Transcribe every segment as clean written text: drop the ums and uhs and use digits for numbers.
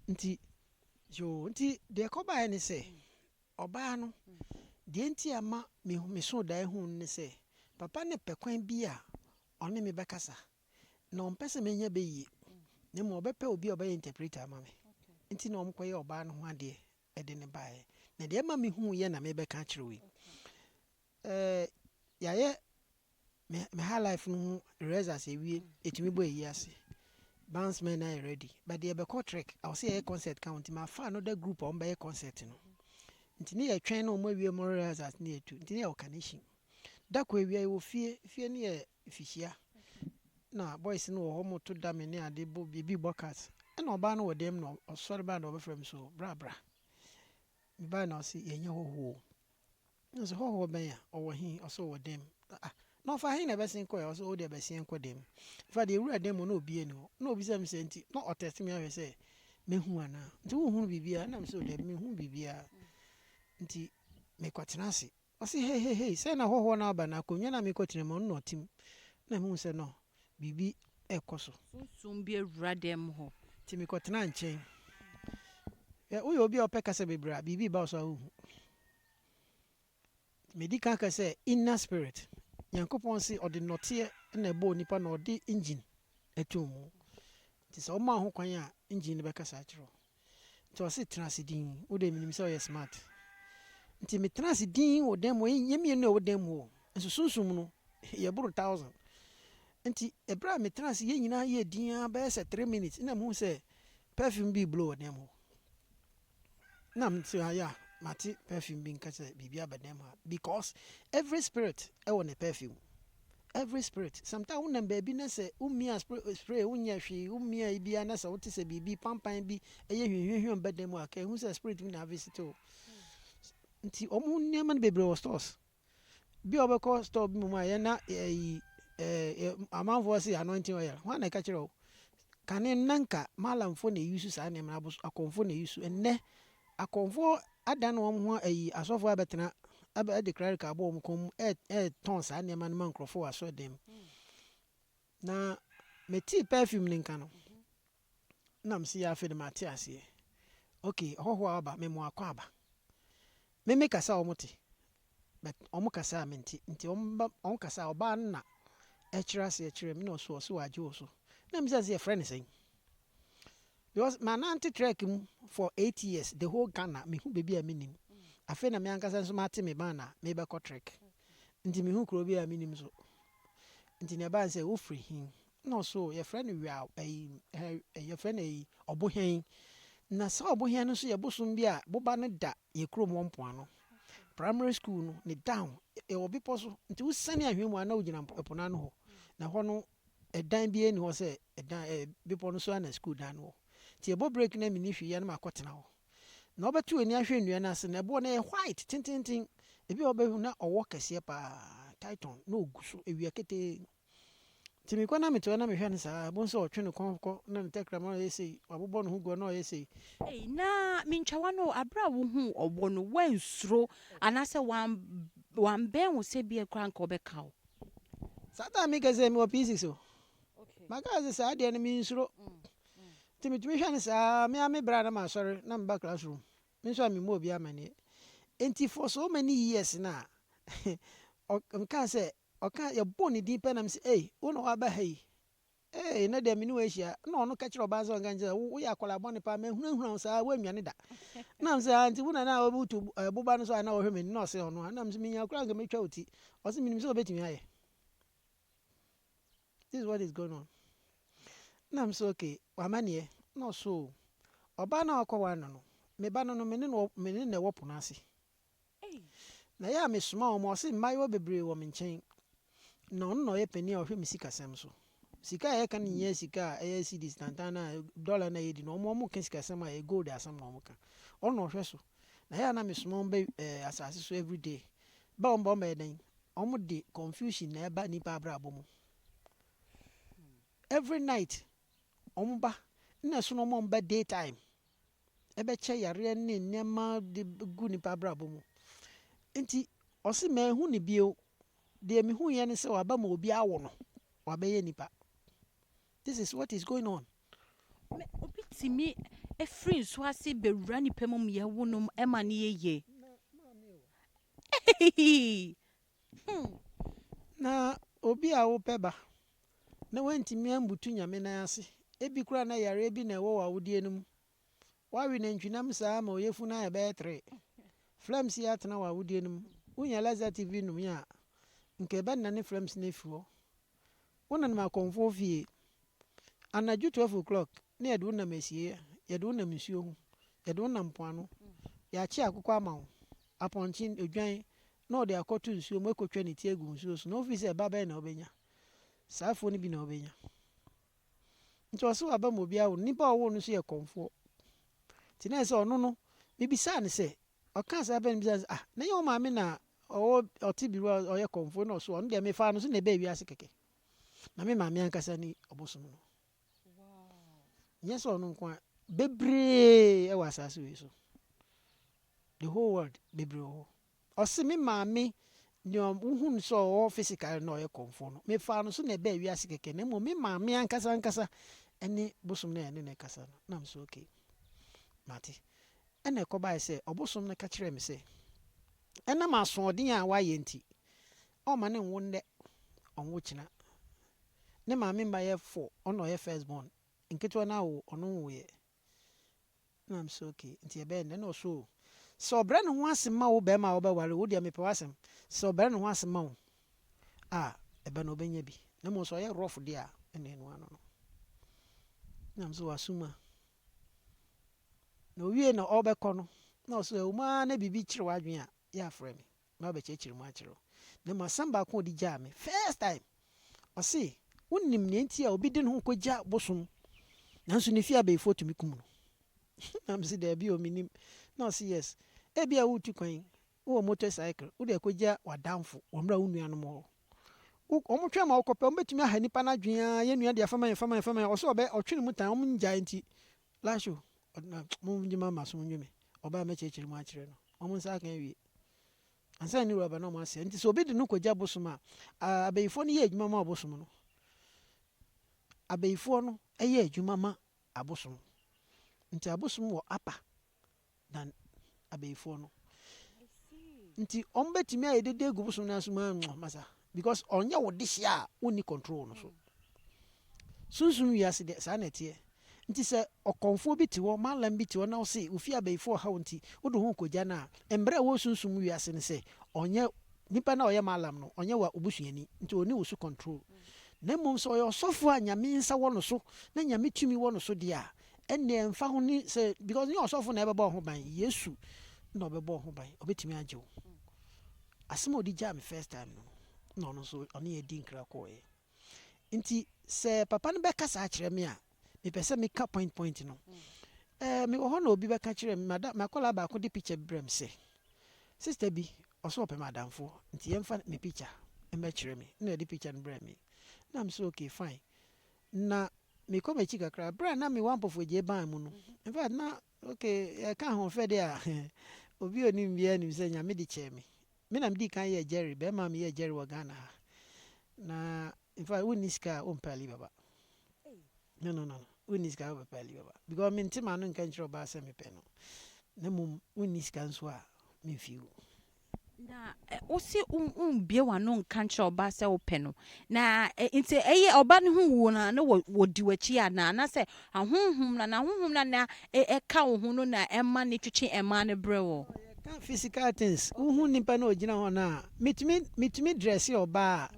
Nti yoo, nti deɛ ɛkɔbaeɛ ne sɛ, ɔbaa no, deɛ nti a ma mesoo daeɛ huu no ne sɛ, papa no pɛ kwan bi a ɔne me bɛkasa. Na ɔmpɛ sɛ menya bɛyie, na mmom ɔbɛpɛ obi a ɔbɛyɛ interpreter ama me. Nti na ɔmkɔyɛ ɔbaa no ho adeɛ de no baeɛ. Na deɛ ɛma mehuiɛ na mebɛka akyerɛ wo yi. Yɛayɛ me high life no ho rehearsals awie, ɛtumi bɔ ayi ase. Bandsmen ayɛ ready. But deɛ yɛbɛkɔ trek, ɛwɔ sɛ yɛyɛ concert ka ho nti mafa another group a wɔbɛyɛ concert no. Nti ne yɛtwɛn na wɔn awie wɔn rehearsals ne yɛtu. Nti ne yɛwɔ Kaneshie. Da koro awia yɛwɔ fie, fie no yɛ fihyia. Na boys no wɔ hɔ, wɔto dame ne ade bɔ biribi bɔ cards. Ɛna ɔbaa no wɔ dɛm na ɔsɔre baa na ɔbɛfrɛ me so, bra bra. Mebae na ɔse yɛnyɛ hɔhoɔ o. Na ɔse hɔhoɔ bɛn a ɔwɔ he? Ɔse ɔwɔ dɛm. Ah, na ɔfa he na ɛbɛsen kɔɛ? Ɔse wo deɛ bɛsen kɔ dɛm. In fact, yɛwura dɛm mu na obiara ni hɔ. Na obisa me sɛ nti, na ɔtest me ahwɛ sɛ mehu anaa. Nti wonhunu biribiara? Na mesɛ dabi, menhu biribiara. Nti mekɔtena ase. Ɔse hei hei hei, sɛ na hɔhoɔ no aba na akonnwa no a mekɔtena mu ɔno na ɔte mu. Na mehu sɛ no, biribi ɛkɔ so. Sunsum bi awura dɛm hɔ. Nti mekɔtena nkyɛn. Woyɛ obi a ɔpɛ kasa bebree a, biribi ba wo so a wohu. Medi kan ka sɛ inner spirit. Nyankopɔn se ɔde nnɔteɛ na ɛbɔɔ nipa na ɔde engine ɛtoo mu. Nti sɛ ɔma ho kwan a, engine no bɛkasa akyerɛ wo. Nti ɔse tena ase din. Wo deɛ menim sɛ ɔyɛ smart. Nti metena ase din wɔ dan mu. Yɛn mmienu na ɛwɔ dan mu hɔ. Nso sunsum no, yɛboro 1,000. Nti ɛberɛ a metena ase, yɛn nyinaa yɛ din ara bɛyɛ sɛ 3 minutes na mehu sɛ perfume bi blow wɔ dan mu hɔ. Na mete ayɛ a mate perfume bi nka sɛ biribi aba dan mu ha, because every spirit ɛwɔ ne perfume. Every spirit. Sometimes wonam baabi na sɛ womia spray, wonyɛ hwee, womia yi bia na sɛ wote sɛ biribi pampan bi ɛyɛ hwehwehwɛ ba dan mu a, ka ehu sɛ spirit bi na avisit o. Nti ɔmo nneɛma no bebree wɔ stores. Bi a wɔbɛkɔ store bi mu a yɛn na ɛyi ɛɛ amanfoɔ se anointing oil. Hwan na ɛka kyerɛ wo? Kane nanka malamfoɔ na eyi so saa nneɛma no, akɔmfoɔ na eyi so. Ɛnnɛ akɔmfoɔ adan wɔn ho ayi asɔfoɔ abɛtena abɛ ɛde cleric abɔ wɔn kɔn mu ɛɛtɔn saa nneɛma no ma nkurɔfoɔ wɔ asɔredan mu. Na metee perfume ne nka no, na mesi yɛ afei de mate aseɛ. Okay, ɔhɔhoɔ a waba, memo akɔ aba. Meme kasa a wɔn te, but wɔn kasa a mente. Nti wɔn ba wɔn kasa a ɔbaa no na ɛkyerɛ aseɛ kyerɛ me na ɔso wagye wɔ so. Na misa sɛ yɛfrɛ ne sɛn? Because manante trek mu for 8 years, the whole Ghana, mehu baabi a menim. Afei na me ankasa nso mate me ban na mebɛkɔ trek. Nti mehu kuro bi a menim so. Nti na ɛbaa sɛ wofiri hin? Na ɔso yɛfrɛ no wia ɛyi ɛ yɛfrɛ no ɛyi Ɔbohɛn. Na saa Ɔbohɛn no nso yɛ bosom bi a boba no da yɛ kurom wɔ mpoano. Primary school no ne down ɛwɔ bepɔ so, nti wosane ahwɛ mu a na wogyina ɛpo no ano hɔ. Na hɔ no ɛdan bi ani hɔ sɛ ɛdan bepɔ no so ana school dan no wɔ. Nti yɛbɔ break na menni hwee yɛ na makɔtena hɔ. Na wobɛto w'ani ahwɛ nnua no ase na ɛboɔ no yɛ white tententen. Ebi a wobɛhu na ɔwɔ kɛseɛ paa, python, na ɔgu so ewia ketee. Nti mekɔ na mete hɔ na mehwɛ no saa, ɛbo sɛ ɔtwe ne kɔn kɔ na ne tɛkrɛma ɔyɛ sei, wabobɔ ne ho gu hɔ na ɔyɛ sei. Ei, na mentwawa no, aberɛ a wohuu ɔwɔ no, woansuro anaasɛ wambɛn wo sɛ bia koraa nka ɔbɛka wo? Saa time meka sɛ mewɔ P6 o. Maka sɛ saa deɛ no mensuro. Nti metumi hwɛ no saa, me a me bra na masɔre na meba classroom. Me nso a memmɔ obi amanneɛ. Nti for so many years na ɔnka sɛ ɔka yɛbɔ ne din pɛ na mesɛ, ei, wo na waba ha yi. Ee, ne deɛ me ne wo ahyia. Na ɔno ka kyerɛ ɔbaa sɛ ɔnka nkyerɛ sɛ woyɛ akwadaa bɔne paa, mahunahuna wo saa, woannwane da. Na mesɛ, ah, nti wo na na wotu boba no so a na wɔhwɛ m'ani na ɔse ɔno a. Na mesɛ menya koraa nka mɛtwa wo ti. Ɔse menim sɛ wobɛtumi ayɛ. This is what is going on. Na mesɛ okay, wamaneɛ. Na ɔso ɔbaa no a ɔkɔware no no, me ba no no, me ne no ɛwɔ pono ase. Na yɛ a mesoma wɔn, ɔse mmaayewa bebree wɔ me nkyɛn. Na ɔno na ɔyɛ panin a ɔhwɛ me sikasɛm so. Sika a yɛka no nyɛ sika a ɛyɛ cedis tantan na dollar na yɛdi no, ɔmo ka sikasɛm a ɛyɛ gold asɛm na ɔmo ka. Ɔno na ɔhwɛ so. Na yɛ a na mesoma wɔn bɛ asase so every day. Ba wɔn ba wɔn bɛyɛ dɛn? Wɔn de confusion na ɛba nipa abrabɔ mu. Every night wɔn ba, na ɛso no wɔn ba day time. Ɛbɛkyɛ yareɛ ne nneɛma de gu nipa abrabɔ mu. Nti ɔse manhu ne bio. Deɛ mehu yɛ ne sɛ waba ma obi awo no, wabɛyɛ nipa. This is what is going on. Obi tumi firi nsuo ase bɛwura nipa mu ma yɛwo no ma no yɛ yie. Eii! Hmm. Na obi a wopɛ ba na woantumi ambutu Nyame nan ase, ebi koraa na yareɛ bi na ɛwɔ w'awodeɛ no mu, woawe nantwinam saa ma oyefunu ayɛ bɛyɛ tre, flames yi atena w'awodeɛ no mu, wonya laxative bi nom a, nka ɛbɛnane flames no afi hɔ. Wonenam akɔmfoɔ fie, anadwo 12 o'clock na yɛde wo nam asieɛ, yɛde wo nam nsuo ho, yɛde wo nam mpoano, yɛakye akokɔ ama wo, apɔnkye, odwan, na ɔde akɔto nsuo mu akɔtwa ne ti agu nsuo so, na wofiri sɛ ɛba bɛn na wobɛnya? Saa afuo no bi na wobɛnya. Nti ɔse waba ma obi awo no, nipa a ɔwoo no nso yɛ kɔmfoɔ. Nti na ɛsɛ sɛ ɔno no, mebisaa no sɛ, ɔkaa saa pɛ no mebisaa no sɛ, ah, na ɛnyɛ wo maame na ɔwɔ ɔte biribi a ɔyɛ kɔmfoɔ na ɔso ɔno deɛ mefaa no so na ɛbɛɛ wiase kɛkɛ. Na me maame ankasa ni ɔbosom no. Nyɛ sɛ ɔno nko a, bebree wɔ asase wei so. The whole world, bebree wɔ hɔ. Ɔse me maame nea wohu no sɛ ɔwɔ physical na ɔyɛ kɔmfoɔ no, mefaa no so na ɛbɛɛ wiase kɛkɛ na mmom me maame ankasa ankasa ne bosom no a ɛne no kasa no. Na me so okay, mate. Ɛna ɛkɔbaeɛ sɛ ɔbosom no ka kyerɛɛ me sɛ ɛnam asoɔden a wayɛ nti, ɔmma no nwo nnɛ, ɔnwo kyena. Ne maame mma yɛ four, ɔno na ɔyɛ first born. Nketewa no awo, ɔno nwoeɛ. Ɛna me sɛ okay, nti ɛbɛyɛ nnɛ. Ɛna ɔse oh, sɛ ɔbrɛ ne ho ase ma wo bɛrima a wobɛware, wo deɛ mepɛ w'asɛm, sɛ ɔbrɛ ne ho ase ma wo a, ɛbɛ no ɔbɛnya bi. Na mmom sɛ ɔyɛ rough deɛ a, ɛna ɛno ano no. Ɛna me sɛ wasuma. Na owie na ɔbɛkɔ no, na ɔse ɛwɔ mu ara na biribi kyere w'adwene a, yɛ afrɛ me. na wabɛkyerɛkyerɛ mu akyerɛ wo. Na mmom asɛm baako a ɔde gyaa me first time, ɔse, wonim nea nti a obi de ne ho kɔgya bosom nanso ne fie abayifoɔ tumi kum no? Na mese daabi o, mennim. Na ɔse yes, ebia woretu kwan, wowɔ motorcycle, wode akɔgya w'adamfo wɔ mmerɛ a wo nuanom wɔ hɔ. Wo, wɔn twɛn ma wokɔpɛ, wɔbɛtumi aha nipa no adwene ara, yɛn nua deɛ fa ma yɛn, fa ma yɛn, fa ma yɛn. Ɔse ɔbɛ, ɔtwe ne mu tan, wɔn ngyae nti, last o, mo ngye ma maso nwe me, ɔbaa mɛkyerɛkyerɛ mu akyerɛ no, wɔn nsa aka awie. Ansa na ne wura ba na wɔasɛe. Nti sɛ obi de no kɔgya bosom a, abayifoɔ no yɛ adwuma ma ɔbosom no. Abayifoɔ no yɛ adwuma ma abosom. Nti abosom wɔ apa than abayifoɔ no. Nti wɔn bɛtumi ayɛ dede agu bosom no aso mu a masa because ɔnyɛ wo dehyeɛ a wonni control no so. Sunsum wiase deɛ saa na ɛteɛ. Nti sɛ ɔkɔmfoɔ bi te hɔ, mallam bi te hɔ na ɔse wo fie abayifoɔ ɔha wo nti wode wo ho rekɔgya no a, mbrɛ ɛwɔ sunsum wiase ne sɛ ɔnyɛ nipa no a ɔyɛ mallam no ɔnyɛ wo busuani nti ɔnni wo so control. Na mmom sɛ ɔyɛ ɔsɔfoɔ a Nyame nsa wɔ no so na Nyame tumi wɔ no so deɛ a, ɛnneɛ ɛmfa ho ne sɛ because nyɛ ɔsɔfo na ɛbɛbɔ wo ho ban, Yesu na ɔbɛbɔ wo ho ban, ɔbɛtumi agye wo. Asɛm a ɔde gyaa me first time no na ɔno nso ɔne yɛn di nkra kɔɔeɛ. Nti sɛ papa no bɛka saa kyerɛ me a, mepɛ sɛ meka point point no. Eh, mewɔ hɔ na obi bɛka kyerɛ me, mada m'akwadaa baako de picture bi brɛ me sɛ, sister bi, ɔsɛ ɔpɛ m'adamfo, nti yɛmfa ne picture mmɛkyerɛ me. Ɛna ɔde picture no brɛɛ me. Na me sɛ okay, fine. Na mekɔ m'akyi kakra, berɛ a na mewɔ Ampofo-Adjei ban mu no, in fact na okay, yɛka ahoɔfɛ deɛ a, obi a ɔnim biara nim sɛ Nyame de kyɛɛ me. Me na medii kan yɛɛ Jerry, bɛrima a meyɛɛ Jerry wɔ Ghana ha. Na in fact wonni sika a wompɛ Alibaba. No no no no, wonni sika a wobɛpɛ Alibaba. Because mente m'ano nka nkyerɛ ɔbaa sɛ mepɛ no. Na mmom wonni sika nso a memfi wo. Na wose wombue w'ano nka nkyerɛ ɔbaa sɛ wopɛ no. Na nti ɛyɛ ɔba no ho wuo no a na wɔdi w'akyi anaa? Anaasɛ ahonhom no anaa honhom no a na ɛka wo ho no na ɛma no twetwe mmaa no brɛ wo? Yɛka physical things, wohu nipa no a ɔgyina hɔ no a, metumi metumi dresse ɔbaa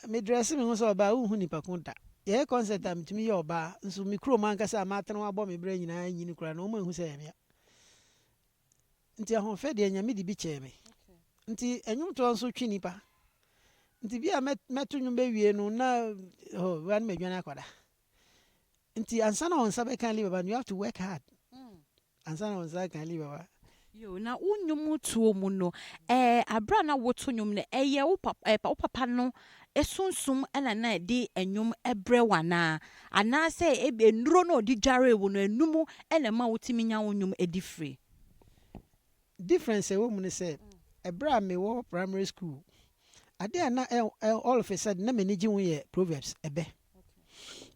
a, me dresse me ho sɛ ɔbaa a, wonhu nipa ko da. Yɛyɛ concert a metumi yɛ ɔbaa, nso me kurom ankasa a matena hɔ abɔ me bra nyinaa nyini koraa no, wɔn anhu sɛ ɛyɛ mea. Nti ahoɔfɛ deɛ Nyame de bi kyɛɛ me. Nti nnwomtoɔ nso twe nipa. Nti bi a mɛto nnwom bɛwie no na oh, wura no madwane akɔda. Nti ansa na wɔn nsa bɛka Ali Baba no, you have to work hard. Ansa na wɔn nsa aka Ali Baba. Yo, na wo nnwom toɔ mu no, eh, aberɛ a na woto nnwom no, ɛyɛ wo papa, eh, wo papa no sunsum na na ɛde nnwom brɛ wo anaa? Anaasɛ ebi nnuro no a ɔde dwaree wo no, ɛno mu na ɛma wotumi nya wo nnwom di firi? Difference a ɛwɔ mu ne sɛ, ɛberɛ a mewɔ primary school, adeɛ a na all of a sudden na m'ani gye ho yɛ proverbs, ɛbɛ.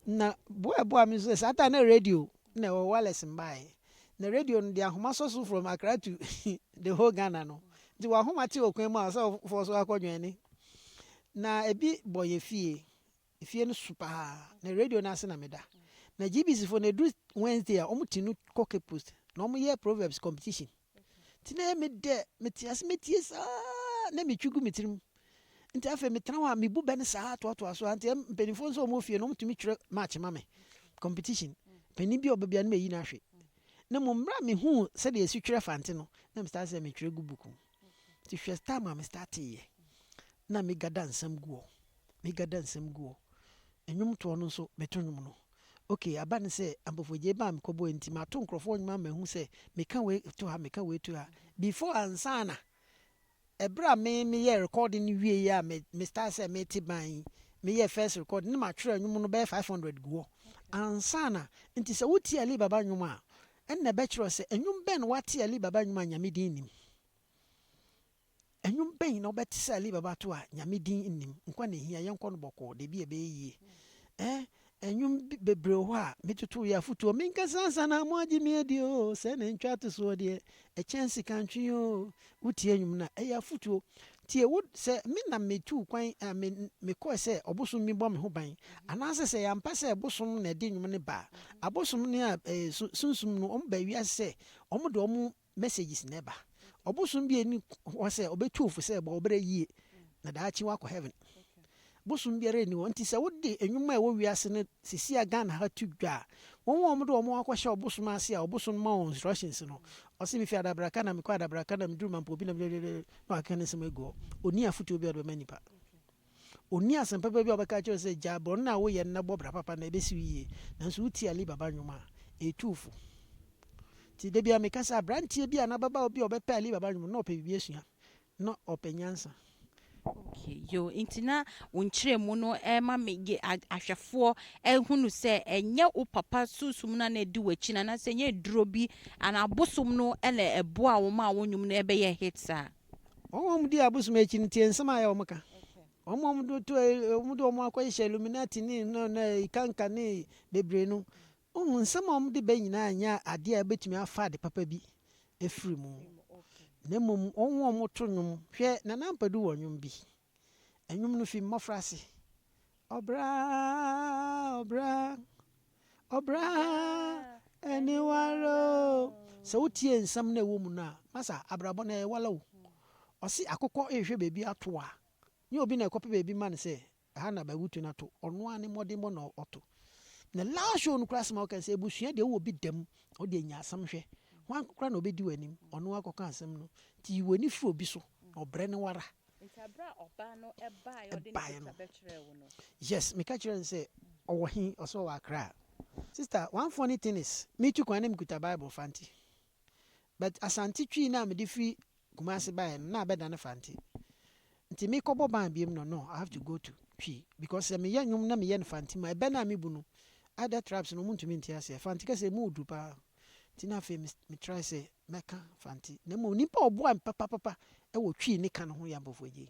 Na boa a ɛboaa me nso sɛ saa time na radio. na ɛwɔ wireless mbaeɛ. Na radio no de ahoma sɔ so from Accra to the whole Ghana no. Nti w'ahoma te wɔ kwan mu a sɛ wofɔ so akɔ dwɛne. Na ebi bɔ yɛ fie. Efie no so paa. Na radio no ase na meda. Na GBC fo no ɛduru Wednesday a wɔn ti no kɔ Cape Coast na wɔn yɛ proverbs competition. Nti na ɛyɛ me dɛ, mete ase metie saa na metwi gu me tirim. Nti afei metena hɔ a mebu bɛ no saa toatoa so a nti mpanimfoɔ nso a wɔwɔ fie no wɔtumi twerɛ match ma me competition. Panin bi a ɔba biara no mayi no ahwe. Na mmom mmerɛ a mehuu sɛdeɛ yɛsi twerɛ Fante no na me start sɛ metwerɛ gu book mu. Nti hwɛ time a me starteeɛ na megada nsɛm gu hɔ, megada nsɛm gu hɔ. Nnwomtoɔ no nso meto nnwom no. Okay, aba ne sɛ Ampofo-Adjei ba a mekɔbɔe nti mato nkurɔfoɔ nnwom ama mahu sɛ meka wei to ha, meka wei to ha. Before ansa na ɛberɛ a me meyɛɛ recording no wieeɛ a me me start sɛ mete ban yi, meyɛɛ first recording na matwerɛ nnwom no bɛyɛ 500 gu hɔ ansa na. Nti sɛ wotie Ali Baba nnwom a, ɛnna ɛbɛkyerɛ wo sɛ nnwom bɛn na woate Ali Baba nnwom a Nyame din nnim. Nnwom bɛn na wobɛte sɛ Ali Baba to a Nyame din nnim? Nkwa na ehia, yɛnkɔ no bɔkɔɔ, dabi a ɛbɛyɛ yie. Eh, nnwom bebree wɔ hɔ a metoto yɛ afotuo. Menkasa ansa na moagye me adi o, sɛ na ntwa to soɔ deɛ, ɛkyɛn sikantwe o. Wotie nnwom no a, ɛyɛ afotuo. Tie wo, sɛ me na metuu kwan a, me, mekɔɛ sɛ ɔbosom bi bɔ me ho ban, anaasɛ sɛ ɛyɛ ampa sɛ bosom na ɛde nnwom no ba a, abosom ne a, eh, sunsum no, wɔn ba wiase sɛ wɔn de wɔn messages na ɛba. Ɔbosom bi nni hɔ sɛ ɔbɛtu wo fo sɛ bɔ wo bra yie na daakye woakɔ heaven. Bosom biara nni hɔ. Nti sɛ wode nnwuma a ɛwɔ wiase no sisi a Ghana ha to dwa a, wɔn a wɔde wɔn akɔhyɛ ɔbosom ase a ɔbosom no ma wɔn instructions no, ɔse mefi Adabraka na mekɔ Adabraka na meduru Mampobi na na wakeka ne nsɛm agu hɔ. Ɔnni afotuo biara a ɔde bɛma nnipa. Onni asɛm papa bi a ɔbɛka akyerɛ wo sɛ gyae bɔne a woyɛ no na bɔ bra papa na ebesi wo yiye. Nanso wutie Ali Baba nnwom a, etu wo fo. Nti da biara meka sɛ aberanteɛ bi anaa ababaawa bi a ɔbɛpɛ Ali Baba nnwom no, na ɔpɛ biribi asua, na ɔpɛ nyansa. Okay, yo, nti na wo nkyerɛmu no ɛma me ye ahwɛfoɔ ɛhunu sɛ ɛnyɛ wo papa sunsum no a na ɛdi w'akyi no anaasɛ ɛnyɛ aduro bi anaa abosom no na ɛboaa wo maa wo nnwom no ɛbɛyɛɛ hit saa. Wɔn a wɔdi abosom akyi no, tie nsɛm a ɛyɛ wɔn ka. Wɔn a wɔde to wɔde wɔn akɔhyehyɛ Illuminati ne no na kanka ne bebree no, wohu nsɛm a wɔde ba nyinaa nyɛ adeɛ a ɛbɛtumi afa ade papa bi afiri mu. Na mmom wɔn a wɔto nnwom, hwɛ Nana Ampadu wɔ nnwom bi. Nnwom no fi mmɔfraase. Ɔbra, ɔbra, ɔbra ɛne wara o. Sɛ wotie nsɛm no a ɛwɔ mu no a, masa abrabɔ no ɛyɛ wala o. Ɔse akokɔ rehwɛ baabi ato a, nyɛ obi na ɛkɔpɛ baabi ma no sɛ ɛha na bɛwutu no ato, ɔno ara ne mmɔdenbɔ na ɔto. Na last show no koraa asɛm a ɔka sɛ abusua deɛ wowɔ bi da mu, wo deɛ nya asɛm hwɛ. Hwan koraa na ɔbɛdi w'anim? Ɔno ara kɔka asɛm no. Nti yi w'ani firi obi so, na ɔbrɛ ne wara. Nti aberɛ a ɔbaa no baeɛ a ɔde ne Ɛbaeɛ no. picture bɛkyerɛɛ wo no. Yes, meka kyerɛɛ no sɛ ɔwɔ he? Ɔse ɔwɔ Accra. Sister, one funny thing is, metu kwan na mekuta Bible Fante. But Asante Twi no a mede firi Kumasi baeɛ no, na abɛdane Fante. Nti mekɔbɔ ban biom no, no, I have to go to Twi. Because sɛ meyɛ nnwom na meyɛ no Fante mu a, ɛbɛ no a mebu no, other tribes no, wɔntumi nte aseɛ. Fante kasa ɛmu ɔduru paa. Nti na afei me try sɛ mɛka Fante. Na mmom nipa a ɔboa me papapapa wɔ Twi ne ka no ho yɛ Ampofo Adjei.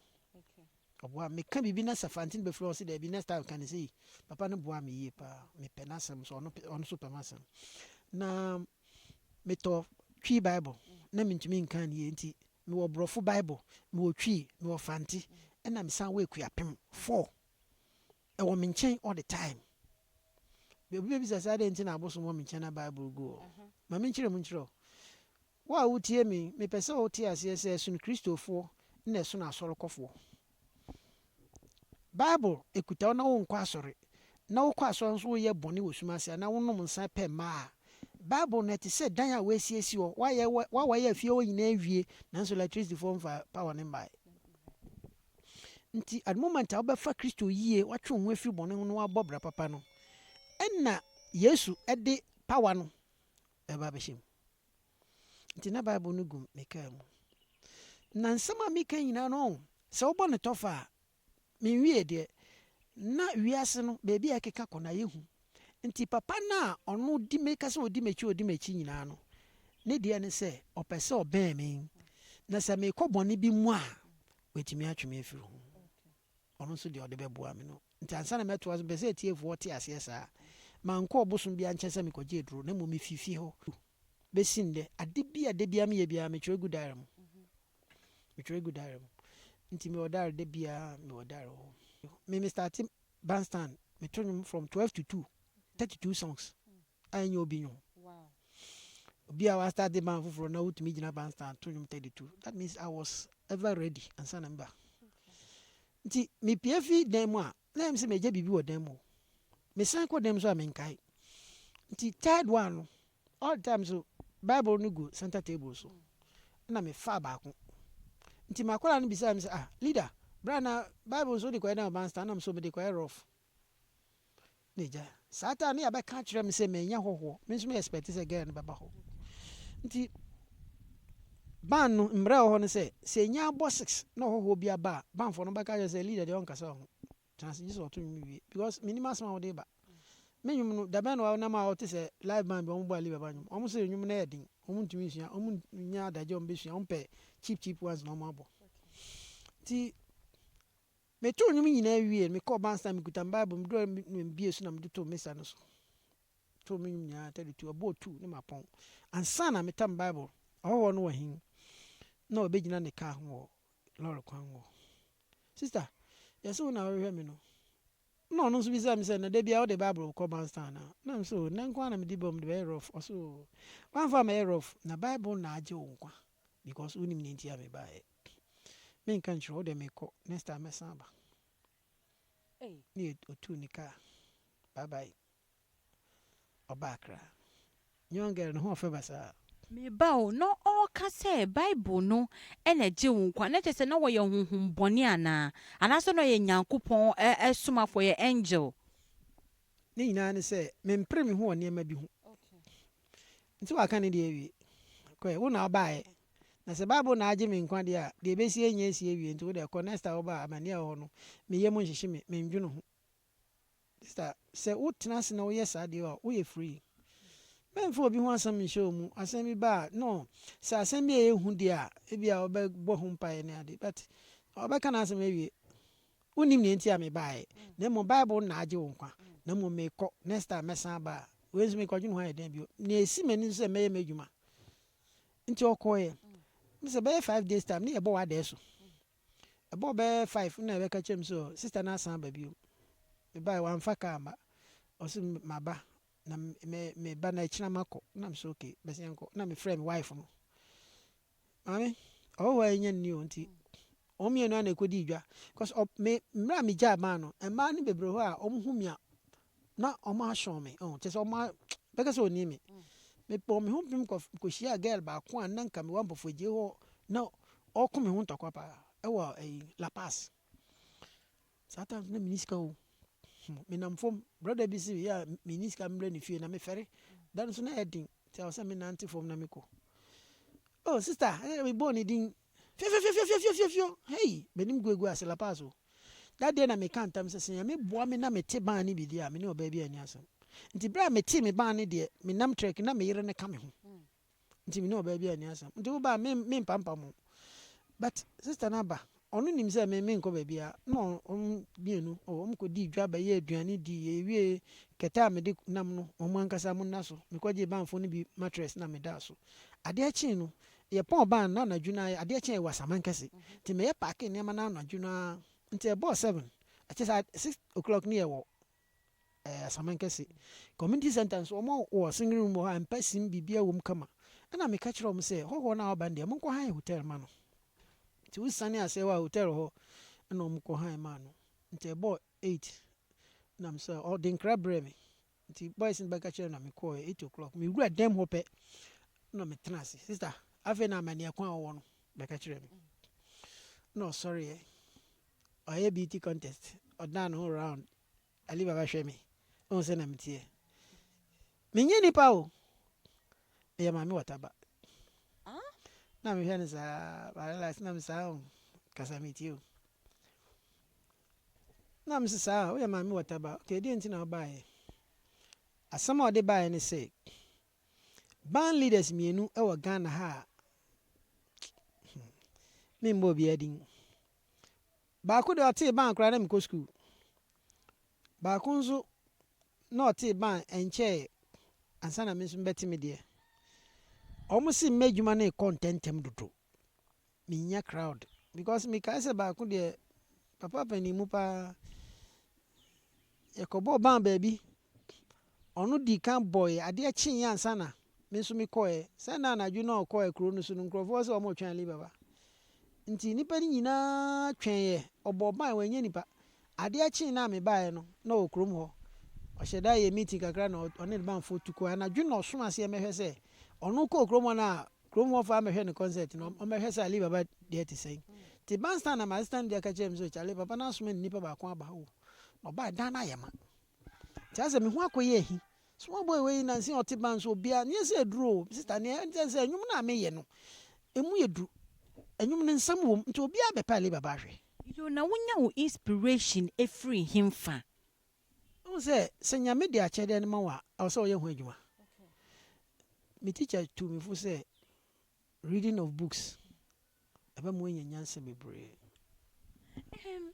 Ɔboa me. Meka biribi na sɛ Fante no bɛfiri hɔ ɔse daabi next time ka no sei. Papa no boa me yie paa. Mepɛ n'asɛm nso ɔno ɔno nso pɛ m'asɛm. Na metɔ Twi Bible na mentumi nka no yie nti mewɔ Borɔfo Bible, mewɔ Twi, mewɔ Fante ɛna mesan wɔ Akuapem four. Ɛwɔ me nkyɛn all the time. Obi bɛbisa sɛ adɛn nti na abosom wɔ me nkyɛn na Bible gu hɔ. Ma menkyerɛ mu nkyerɛ wo. Wo a wotie me yi, mepɛ sɛ wote aseɛ sɛ ɛsono Kristofoɔ na ɛsono asɔrekɔfoɔ. Bible ɛkuta wo na wonkɔ asɔre, na wokɔ asɔre nso woyɛ bɔne wɔ sum ase anaa wonom nsa pɛ mmaa a, Bible no ɛte sɛ dan a wɔasiesie hɔ, woayɛ woayɛ afie hɔ nyinaa awie nanso electricity foɔ mfa power no mmaeɛ. Nti at the moment a wobɛfa Kristo yie, woatwe wo ho afiri bɔne ho na woabɔ bra papa no, ɛna Yesu de power no ɛba abɛhyɛ mu. Nti na Bible no gu me kaa mu. Na nsɛm a meka nyinaa no, sɛ wobɔ no tɔfa a, menwie deɛ, na wiase no, baabi a ɛkeka kɔ no ayɛ hu. Nti papa no a ɔno di meka sɛ ɔdi m'akyi ɔdi m'akyi nyinaa no, ne deɛ ne sɛ ɔpɛ sɛ ɔbɛn me, na sɛ mekɔ bɔne bi mu a, watumi atwe me afiri ho. Ɔno nso deɛ ɔde bɛboa me no. Nti ansa na mɛtoa so, mepɛ sɛ atiefoɔ te aseɛ saa. Mankɔ ɔbosom biara nkyɛn sɛ mekɔgye aduro, na mmom mefii fie hɔ bɛsi nnɛ. Ade bi a da biara meyɛ biara, metwerɛ gu diary mu. Metwerɛ gu diary mu. Nti mewɔ diary da biara, mewɔ diary wɔ hɔ. Me me starte bandstand, meto nnwom from 12 to 2, 32 songs a ɛnyɛ obi nnwom. Obi a wastarte band foforɔ na wotumi gyina bandstand to nnwom 32. That means I was ever ready ansa na meba. Nti mepue fi dan mu a, na ɛyɛ me sɛ magya biribi wɔ dan mu o. Mesan kɔ dan mu nso a menkae. Nti third one no, all the time so Bible no gu center table so. Ɛna mefaa baako. Nti m'akwadaa no bisaa me sɛ, ah, leader, bra na Bible nso wode kɔyɛ dɛn wɔ bandstand? Na me nso mede kɔyɛ rough. Na agya, saa time no yɛabɛka akyerɛ me sɛ manya hɔhoɔ. Me nso me expect sɛ girl no bɛba hɔ. Nti ban no, mmara ɛwɔ hɔ no sɛ, sɛ ɛnya abɔ 6 na ɔhɔhoɔ bi aba a, banfoɔ no bɛka akyerɛ sɛ leader deɛ ɔnkasa wɔ ho. Tena ase gye sɛ ɔto nnwom wie because menim asɛm a wode reba. Me nnwom no, dabɛn na wonam a wote sɛ live band bi a wɔbɔ Ali Baba nnwom. Wɔn se nnwom no yɛ den, wɔn ntumi nsua, wɔn nnya adagye a wɔn bɛsua, wɔn pɛ cheap cheap ones na wɔn abɔ. Nti metoo nnwom nyinaa wie no, mekɔɔ bandstand, mekuta me Bible, meduru hɔ no mebie so na mede too mesa no so. Too me nnwom nyinaa 32, ɛbɔɔ two ne mapɔn. Ansa na metam Bible, ɔhɔhoɔ no wɔ he? Na ɔbɛgyina ne kaa ho wɔ lɔre kwan ho hɔ. Sister, yɛse wo na wohwehwɛ me no. Nna ɔno nso bisaa me sɛ, na da biara wode Bible kɔ bandstand anaa? Na mese, oh, nnɛ nko ara na mede ba mu, mede bɛyɛ rough. Ɔse, oh, woamfa ammɛyɛ rough, na Bible na agye wo nkwa because wonim nea nti a mebaeɛ. Menka nkyerɛ wo, wo deɛ mekɔ, next time mɛsan aba. Ne ɔtuu ne kaa. Bye bye. Ɔba Accra. Young girl ne ho ɔfɛ basaa. Me ba o, na ɔreka sɛ Bible no na ɛgye wo nkwa, na kyerɛ sɛ na ɔyɛ honhom bɔne anaa? Anaasɛ na ɔyɛ Nyankopɔn somafo, ɔyɛ angel? Ne nyinaa ne sɛ, mempere me ho wɔ nneɛma bi ho. Nti waka ne deɛ awie. Kɔ ɛ, wo na wobaeɛ. Na sɛ Bible na agye me nkwa deɛ a, deɛ ɛbɛsi anya asi awie. Nti wo deɛ kɔ, next time woba a, amaneɛ a ɛwɔ hɔ no, me yam nhyehye me, mendwene ho. Sister, sɛ wo tena ase na woyɛ saa deɛ a, woyɛ free. Mɛmfa obi ho asɛm nhyɛ wo mu. Asɛm bi ba a, no, sɛ asɛm bi a ɛyɛ hu deɛ a, ebi a wobɛbɔ ho mpaeɛ ne ade, but ɔbɛka n'asɛm awie. Wonnim nea nti a mebaeɛ, na mmom Bible no na agye wo nkwa, na mmom mekɔ, next time mɛsan aba a, wei nso mekɔdwene ho ayɛ dɛn bio? Nea ɛsi m'ani so sɛ mɛyɛ m'adwuma. Nti ɔkɔeɛ. Mesɛ bɛyɛ 5 days time ne yɛbɔ w'adɛɛ so. Ɛbɔɔ bɛyɛ 5 na ɛbɛka kyerɛ me sɛ sister no asan aba bio. Mebaeɛ wamfa kaa amma. Ɔse maba na me meba na akyina makɔ. Na me sɛ okay bɛsɛ yɛnkɔ. Na mefrɛ me wife no. Maame, ɔhɔhoɔ a ɛnyɛ nni o nti wɔn mmienu a na ɛkɔdii dwa. Because ɔ me mmerɛ a megyaa maa no, mmaa no bebree hɔ a wɔn hu me a na wɔn asɔn me. Ɔho kyerɛ sɛ wɔn a bɛka sɛ ɔnni me. Mebɔɔ me ho mpem kɔ kɔhyiaa girl baako a na nka mewɔ Ampofo-Adjei hɔ na ɔreko me ho ntɔkwa paa ɛwɔ ɛyi La Paz. Saa time na menni sika o. Menam fam, brother bi si yɛ a menni sika mbrɛ ne fie na mefɛre. Da no so na ɛyɛ den nti ɛwɔ sɛ menante fam na mekɔ. Oh sister, ɛna mebɔɔ ne din fiafiafiafiafiafio hey m'anim gu egu ase La Paz o. That day na meka ntam sɛ sɛ Nyame boa me na mete ban no bi deɛ a me ne ɔbaa bi anni asɛm. Nti berɛ a metee me ban no deɛ menam trek na me yere no ka me ho. Nti me ne ɔbaa bi anni asɛm. Nti woba a me mempampam wo. But sister no aba, ɔno nim sɛ me menkɔ baabiara. Na wɔn mmienu oh, wɔn kɔdii dwa bɛyɛɛ aduane dii. Yɛwiee kɛtɛ a mede nam no, wɔn ankasa wɔn nna so. Mekɔgyee banfoɔ no bi mattress na medaa so. Adeɛ kyee no, yɛpɔn ban no na anadwo no ara, adeɛ kyee yɛwɔ Asaman kɛse. Nti meyɛ paake nneɛma no anadwo no ara. Nti ɛbɔɔ 7, ɛkyɛ sɛ 6 o'clock ne yɛwɔ Asaman kɛse. Community center nso wɔn wɔ singing room wɔ hɔ a mpa sim biribiara wɔ mu kama. Ɛna meka kyerɛ wɔn sɛ hɔhoɔ no a ɔba no deɛ monkɔ han hotel ma no. Nti wosiane aseɛ hɔ a hotel hɔ ɛna wɔn kɔ han maa no. Nti ɛbɔɔ 8 na me sɛ ɔde nkra brɛɛ me. Nti boys no bɛka kyerɛ na mekɔɔ 8 o'clock. Mewura dɛm hɔ pɛ na metena ase. Sister, afei na amaneɛ kwan a ɔwɔ no bɛka kyerɛ me. Na ɔsɔreɛ. Ɔyɛ beauty contest. Ɔdan ne ho round. Ali Baba hwɛ me. Ɔhu sɛ na meteɛ. Menyɛ nipa o. Meyɛ maame wɔtaba. Na mehwɛ no saa, I realize na me saa o. Kasa metie o. Na me sɛ saa, woyɛ maame wɔtaba. Okay, deɛ nti na wobaeɛ? Asɛm a ɔde baeɛ ne sɛ, band leaders mmienu wɔ Ghana ha a membɔ obiara din. Baako deɛ ɔtee band koraa na mekɔ school. Baako nso na ɔtee ban ɛnkyɛɛ ansa na me nso mebɛte me deɛ. Wɔn se m'adwuma no rekɔ ntɛntɛm dodo. Mennya crowd because mekae sɛ baako deɛ papa panin mu paa yɛkɔbɔɔ ban baabi. Ɔno dii kan bɔeɛ, adeɛ kyeeɛ ansa na me nso mekɔeɛ. Sɛ na anadwo no a ɔkɔɛ kuro no so no, nkurɔfoɔ sɛ wɔretwɛn Ali Baba. Nti nnipa no nyinaa twɛneeɛ, ɔbɔɔ ban, wannya nnipa. Adeɛ kyee no a mebaeɛ no, na ɔwɔ kurom hɔ. Ɔhyɛ da yɛɛ meeting kakra na ɔne ne banfoɔ tu kɔeɛ. Anadwo na ɔsomaa sɛ yɛmmɛhwɛ sɛ ɔno kɔɔ kurom hɔ no a, kurom hɔfoɔ ammɛhwɛ ne concert no, ɔmmɛhwɛ sɛ Ali Baba deɛ te sɛn. Nti bandstand na m'assistant deɛ ka kyerɛɛ me sɛ, Charlie, papa no asoma ne nipa baako aba hɔ o. Na ɔbaeɛ, dan no ayɛ ma. Nti asɛ me ho akɔyɛ ahi. Small boy wei nansa yi ɔte ban so obiara neɛ sɛ aduro o sister neɛ ɛnkyɛ sɛ nnwom no a meyɛ no ɛmu yɛ duru. Nnwom no nsɛm wɔ mu nti obiara bɛpɛ Ali Baba ahwɛ. Yo na wonya wo inspiration firi henfa? Wohu sɛ, sɛ Nyame de akyɛdeɛ no ma wo a, ɛwɔ sɛ woyɛ ho adwuma. Me teacher tuu me fo sɛ reading of books ɛbɛma woanya nyansa bebree. Ehem,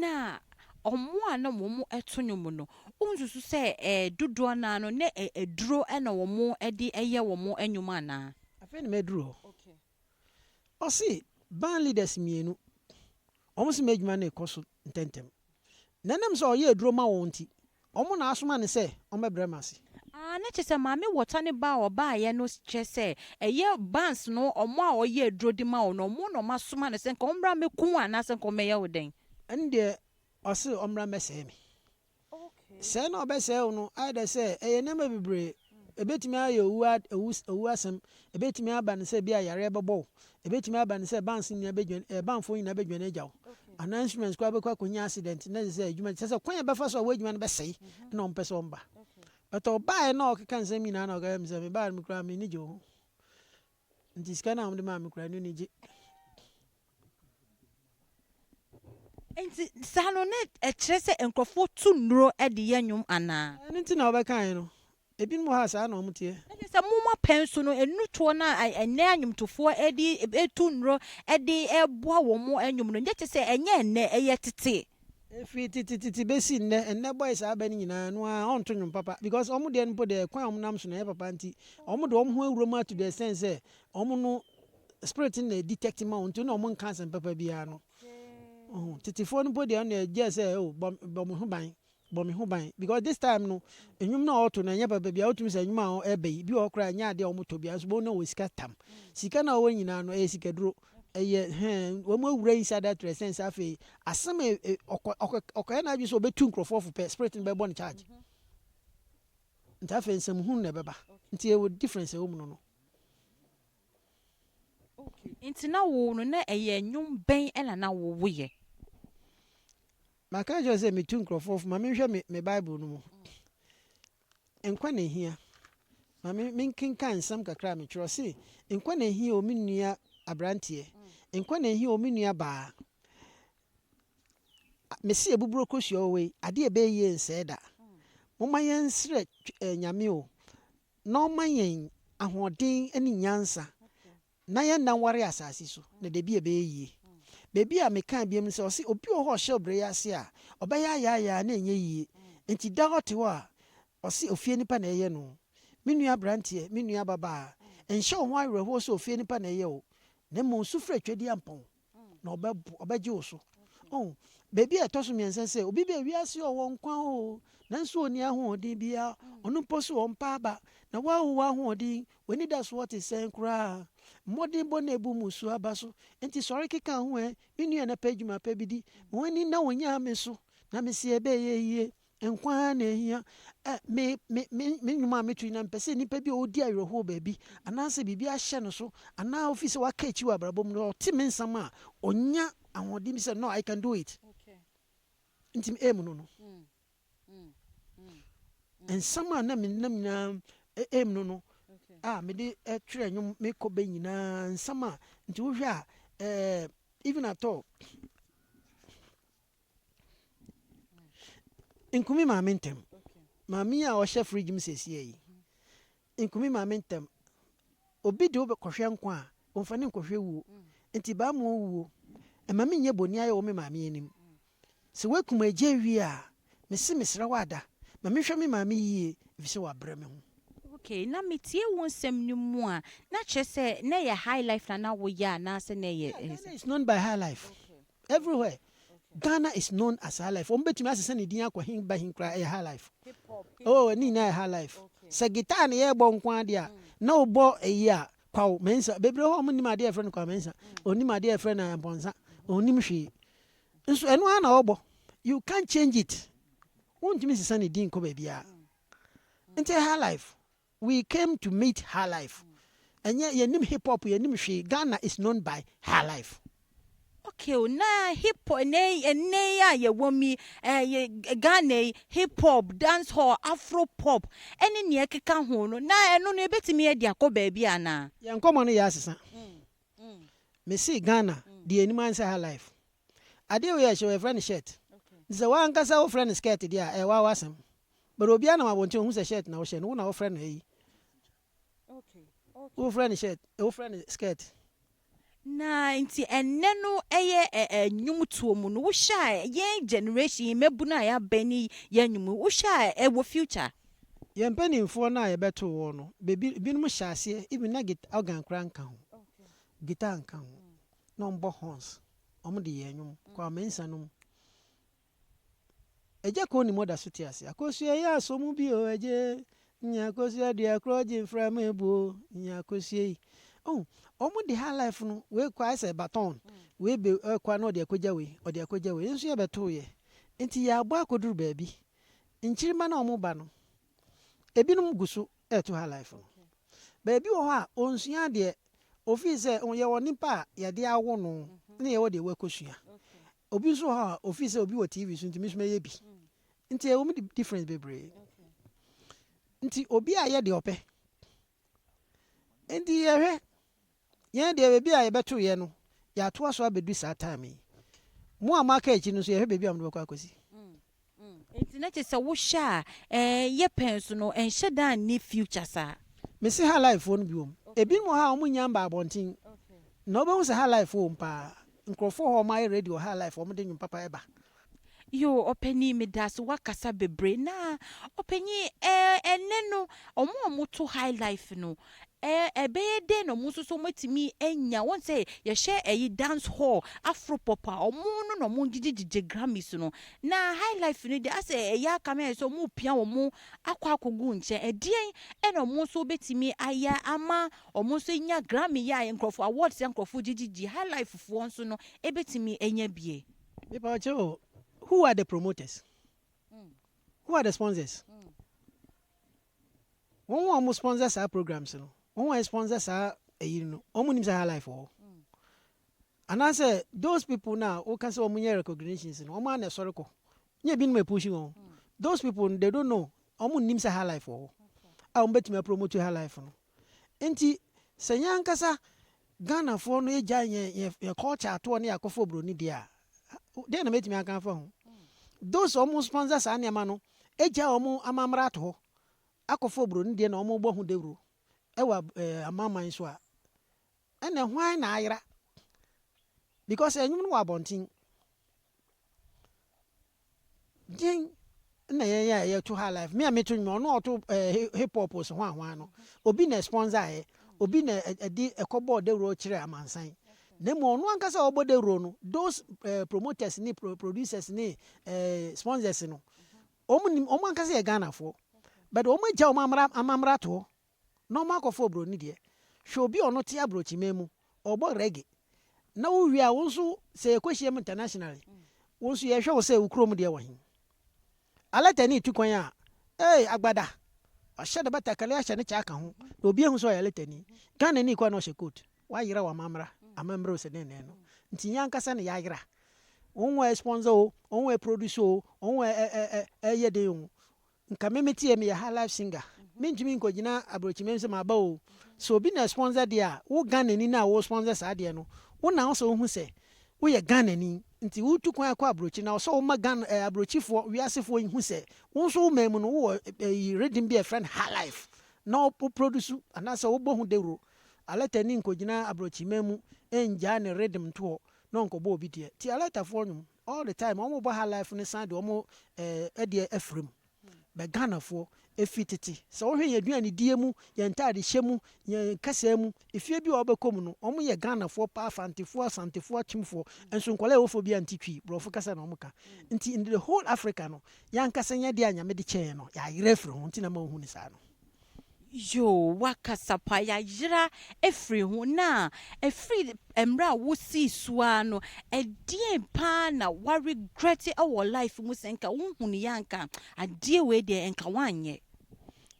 na wɔn a na wɔto nnwom no, wonsusu sɛ eh, dodoɔ no ara no, na aduro na wɔde yɛ wɔn nnwom anaa? Afei na maduru hɔ. Ɔse band leaders mmienu, wɔn se m'adwuma no rekɔ so ntɛntɛm. Na ɛnam sɛ ɔyɛ aduro ma wɔn nti, wɔn na asoma no sɛ ɔmmɛbrɛ me ase. Ah, na kyerɛ sɛ Maame Wɔta ne ba a ɔbaeɛ no kyerɛ sɛ ɛyɛ bands no wɔn a ɔyɛ aduro de ma wɔn no, wɔn na wɔasoma no sɛ nka ɔmmra mmɛku wo anaasɛ nka ɔmmɛyɛ wo dɛn? Ɛno deɛ ɔse ɔmmra mmɛsɛe me. Sɛe na ɔbɛsɛe wo no ayɛ dɛ sɛ ɛyɛ nneɛma bebree. Ɛbɛtumi ayɛ owu owu owu asɛm, ɛbɛtumi aba no sɛ ebia yareɛ bɛbɔ wo, ɛbɛtumi aba no sɛ bands nyinaa bɛdwane ɛɛ bandfoɔ nyinaa bɛdwane agya wo, anaa instruments koraa bɛkɔ akɔnya accident na ɛsɛ sɛ adwuma kyerɛ sɛ kwan a ɛbɛfa so a w'adwuma no bɛsɛe na ɔmpɛ sɛ ɔmba. But ɔbaeɛ na ɔkeka nsɛm nyinaa na ɔka kyerɛ me sɛ mebaeɛ no koraa m'ani gye wo ho nti sika no a wɔde maa me koraa ɛno ni gye. Enti saa no na ɛkyerɛ sɛ nkurɔfoɔ tu nnuro de yɛ nnwom anaa? Ɛno nti na wɔbɛkaeɛ no. Ebinom wɔ hɔ a saa na wɔteɛ. Na kyerɛ sɛ mo apɛn so no, nnutoɔ no a ɛnnɛ nnwomtofoɔ de tu nnuro de boa wɔn nnwom no, nyɛ kyerɛ sɛ ɛnyɛ ɛnnɛ, ɛyɛ tete. Ɛfiri tetetete bɛsi nnɛ, ɛnnɛ boys a aba no nyinaa ɛno ara ɔnto nnwom papa because wɔn deɛ no mpo deɛ kwan a wɔn nam so no ɛnyɛ papa nti wɔn de wɔn ho awura mu ato the extent sɛ wɔn no spirit no na detect ma wɔn nti na wɔn nka asɛm papa biara no. Ɔho tetefoɔ no mpo deɛ ɔno deɛ gye sɛ oh bɔ bɔ me ho ban bɔ me ho ban because this time no nnwom no a ɔto no ɛnyɛ papa biara wotumi sɛ nnwom a ɛba yi bi wɔ hɔ koraa ɛnyɛ adeɛ a wɔtɔ biara nso bɔn na wɔ sika tam sika no a wɔwɔ nyinaa no ɛyɛ sikaduro ɛyɛ hɛn wɔn awura inside that to the sense afei asɛm a ɔkɔ ɔkɔ ɔkɔyɛ n'adwene sɛ ɔbɛtu nkurɔfoɔ fo pɛ spirit no bɛbɔ no charge nti afei nsɛm hunu na ɛbɛba nti ɛwɔ difference ɛwɔ mu no no. Okay, nti na wo no na ɛyɛ nnwom bɛn na na wo woyɛ? Maka akyerɛ wo sɛ metu nkurɔfoɔ fo. Ma menhwɛ me, me Bible no mu. Nkwa na ehia. Ma me, menkenkan nsɛm kakra a metwerɛ. Ɔse, nkwa na ehia o, me nua aberanteɛ. Nkwa na ehia o, me nua baa. Mese abuburo kosua wɔ wei, adeɛ a ɛbɛyɛ yie nsɛe da. Momma yɛnsrɛ eh, Nyame o, na ɔma yɛn ahoɔden ne nyansa na yɛn nna nware asase so, na dabi a ɛbɛyɛ yie. Baabi a mekaa biom ne sɛ, ɔse obi wɔ hɔ a ɔhyɛ ɔbrɛ yi ase a, ɔbɛyɛ ayaayaa na ɛnyɛ yie. Nti da ɔte hɔ a, ɔse ofie nipa na ɛyɛ no. Me nua abranteɛ, me nua ababaa, nhyɛ wo ho awerɛhoɔ sɛ ofie nipa na ɛyɛ wo, na mmom su frɛ Twedeampɔn. na ɔbɛbo ɔbɛgye wo so. Oh, baabi a ɛtɔ so mmiɛnsa sɛ obi bɛ wiase ɔwɔ nkwa o, nanso ɔnni ahoɔden biara, ɔno mpo so ɔmpa aba, na woawo w'ahoɔden, w'anidasoɔ te sɛn koraa? Mmɔdenbɔ na ebu mmusuo aba so, enti sɔre keka ho ɛ, me nua na pɛ adwuma pa bi di, ma w'ani nna wo Nyame so, na mese ɛbɛyɛ yie. Nkwa ara na ehia. Ɛ, me, me, me, me nnwom a meto nyinaa, mepɛ sɛ nnipa bi a ɔredi awerɛhoɔ baabi, anaasɛ biribi ahyɛ no so, anaa ofi sɛ waka akyi wɔ abrabɔ mu no, ɔte me nsɛm a, ɔnya ahoɔden bi sɛ, no, I can do it. Nti me aim no no. Nsɛm a na menam nyinaa aim no no, a mede twerɛ nnwom mekɔ bɛ nyinaa, nsɛm a, nti wohwɛ a, eh, even at all, Nku me maame ntɛm. Maame yi a ɔhyɛ fridge mu seesia yi, nku me maame ntɛm. Obi de wo kɔhwɛ nkwa a, ɔmfa ne nkɔhwɛ wuo. Nti baa mu owuo, mma me nyɛ boniayɛ wɔ me maame anim. Sɛ woakum agya wie a, mese mesrɛ wo ada, Ma menhwɛ me maame yie ɛfiri sɛ wabrɛ me ho. Okay, na metie wo nsɛm no mu a, na kyerɛ sɛ na ɛyɛ high life na na woyɛ anaasɛ na ɛyɛ? Yeah, Ghana is known by high life. Everywhere. Ghana is known as high life. Wɔn bɛtumi asesa ne din akɔ hin ba hin koraa, ɛyɛ high life. Oh, ne nyinaa yɛ high life. Sɛ guitar na yɛrebɔ nko ara deɛ a, na wobɔ ɛyi a, Kwaw Mensah. Bebree hɔ a wɔnnim adeɛ a yɛfrɛ no Kwaw Mensah. Wɔnnim adeɛ a yɛfrɛ no Amponsah. Wɔnnim hwee. Nso ɛno ara na wɔbɔ. You can't change it. Wontumi nsesa ne din nkɔ baabiara. Nti ɛyɛ high life. We came to meet high life. Ɛnyɛ yɛnnim hip hop, yɛnnim hwee. Ghana is known by high life. Okay o, na hip hop ɛnɛ ɛnɛ yi a yɛwɔ mu yi, ɛɛ Ghana yi, hip hop, dance hall, afro pop ɛne nea ɛkeka ho no, na ɛno no ebetumi adi akɔ baabi anaa? Yɛn nkɔmmɔ no yɛ asesa. Mese Ghana deɛ yɛnim ara ne sɛ high life. Adeɛ wei a ɛhyɛ hɔ yɛfrɛ no shirt. Nti sɛ w'ankasa wofrɛ no skirt deɛ a, ɛyɛ w'awo asɛm. But obiara nam abɔnten ohu sɛ shirt na wohyɛ no, wo na wofrɛ no ayi. Wofrɛ no shirt, wofrɛ no skirt. Na nti ɛnnɛ no ɛyɛ ɛ nnwomtoɔ mu no, wohyɛ a yɛn generation yi, mmabunu a yɛaba ne yɛn nnwom yi, wohyɛ a ɛwɔ future? Yɛn mpanimfoɔ no a yɛbɛtoo wɔn no, bebi binom hyɛ aseɛ, even na guitar, organ koraa nka ho, guitar nka ho, na wɔbɔ horns, wɔde yɛ nnwom, Kwame Mensah nom. Agya kɔn nim ɔda so te ase. Akosua yɛ asɔ mu bi o agye nya akosua dua korɔ gye mframa ebu o nya akosua yi. Oh, wɔn de high life no wei kɔ ayɛ sɛ baton wei be ɛkɔ na ɔde akɔgya wei ɔde akɔgya wei nso yɛbɛto yɛ. Nti yɛabɔ akɔduru baabi. Nkyirimma na wɔn ba no, ebinom gu so ɛreto high life no. Baabi wɔ hɔ a onsua adeɛ, ofii sɛ yɛwɔ nipa a yɛde awo no ne yɛwɔ deɛ wakɔsua. Obi nso wɔ hɔ a ofii sɛ obi wɔ TV so nti me nso mɛyɛ bi. Nti ɛwɔ mu difference bebree. Nti obi a yɛ deɛ ɔpɛ. Nti yɛhwɛ yɛn deɛ, baabi a yɛbɛto yɛ no, yɛatoa so abɛdu saa time yi. Mo a moaka akyi no nso, yɛhwɛ baabi a mode bɛkɔ akɔsi. Nti na kyerɛ sɛ wohyɛ a ɛɛ yɛ pɛn so no, ɛnhyɛ da nni future saa? Mese high life foɔ no bi wɔ mu. Ebinom wɔ ha a wɔn nya mba abɔnten. Na wobɛhu sɛ high life wɔ mu paa. Nkurɔfoɔ hɔ a wɔayɛ ready wɔ high life, wɔn de nnwom papa ɛba. Yo, ɔpanin, meda so, wakasa bebree. Na ɔpanin, ɛnɛ no, ɔmo a ɔmo high life no, ɛbɛyɛ dɛn na ɔmo nso so ɔmo anya wɔn sɛ yɛhyɛ ɛyi dance hall, afro pop a ɔmo no na ɔmo gyegyegyegye Grammys no, na high life no de asɛ ɛyɛ aka mɛ sɛ ɔmo pia ɔmo akɔ akɔgu nkyɛn? Ɛdeɛn ɛna ɔmo nso bɛtumi ayɛ ama ɔmo nso anya Grammy yɛ a nkurɔfo awards a nkurɔfo gyegyegye high life foɔ nso no ebɛtumi anya bie? Mepa wo kyɛw, who are the promoters? Who are the sponsors? Wɔn a wɔn sponsor saa programs no, wɔn a sponsor saa ɛyi no, wɔn nim sɛ high life wɔ hɔ? Anaasɛ those people na wɔka sɛ wɔn nyɛ recognitions no, wɔn a na ɛsɔre kɔ nyɛ ebinom epush wɔn. Those people, they don't know, wɔn nim sɛ high life wɔ hɔ a wɔn bɛtumi apromote high life no. Nti sɛ yɛn ankasa Ghanafoɔ no egya yɛn culture atoɔ ne akɔfo oburoni deɛ a, deɛ na mɛtumi aka afa ho? Those a wɔn sponsor saa nneɛma no egya wɔn amammerɛ ato hɔ akɔfo oburoni deɛ na wɔn bɔ ho dawuro ɛwɔ amaman so a, ɛna hwan na ayera? Because ɛnwom no wɔ abɔnten den na yɛn a yɛto high life, me a meto nnwom, ɔno a ɔto hip hop so ho ahoa no, obi na sponsor yɛ, obi na ɛde ɛkɔbɔɔ dawuro kyerɛ amansan. Na mmom ɔno ankasa a ɔbɔ dawuro no, those promoters ne producers ne sponsors no, wɔn nim wɔn ankasa yɛ Ghanafoɔ, but wɔn agya wɔn amammerɛ ato hɔ na wɔn akɔfo oburoni deɛ. Hwɛ, obi a ɔno te aburokyiman mu ɔbɔ reggae na wowie a, wɔn nso sɛ yɛkɔhyia mu internationally, wɔn nso yɛhwɛ wo sɛ wo kurom deɛ wɔ he. Alata ne tu kwan a, ee, agbada ɔhyɛ de batakari ahyɛ ne kyɛ aka ho na obi ehu sɛ ɔyɛ alatani. Ghana ni kwan na ɔhyɛ coat, wayera wɔ amammerɛ amammerɛ o sɛ den no. Nti yɛn ankasa ne yɛayera. Wɔn wɔ sponsor o, wɔn wɔ produce o, wɔn wɔ ɛ ɛ ɛ ɛyɛ den o. Nka me tie, meyɛ high life singer, mentumi nkɔgyina aburokyimɛ sɛ maba o. Sɛ obi na sponsor deɛ a, wo Ghana ni na wo sponsor saa deɛ no, wo na wo sɛ wohu sɛ woyɛ Ghana ni, nti wotu kwan akɔ aburokyi na ɔsɛ woma Ghana aburokyifoɔ, wiasefoɔ hu sɛ wo nso wo man mu no wowɔ ɛyi rhythm bi a yɛfrɛ no high life na wo produce anaasɛ wobɔ ho dawuro. Alata ni nkɔgyina aburokyimɛ mu ɛngyaa ne rhythm ntoɔ na ɔnkɔbɔ obi deɛ. Ti alatafoɔ nwom all the time, wɔn bɔ high life no san de wɔn ɛdeɛ afiri mu. But Ghanafoɔ, ɛfiri tete, sɛ wohwɛ yɛn aduanedie mu, yɛn ntaadehyɛ mu, yɛn kasaa mu, efie bi a wobɛkɔ mu no, wɔyɛ Ghanafoɔ paa, Afantefoɔ, Asantefoɔ, Akyemfoɔ, nso nkwadaa a ɛwɔ fie biara nte Twi, Borɔfo kasa na wɔka. Nti in the whole Africa no, yɛn ankasa yɛn adeɛ a Nyame de kyɛɛ yɛn no, yɛayera afiri ho, nti na ɛma wohu no saa no. Yoo, woakasa paa, yɛayera afiri ho. Na ɛfiri mmerɛ a wosii so ara no, ɛdeɛn paa na wa regret wɔ life mu sɛ nka wohunuiɛ a nka adeɛ wei deɛ nka woanyɛ?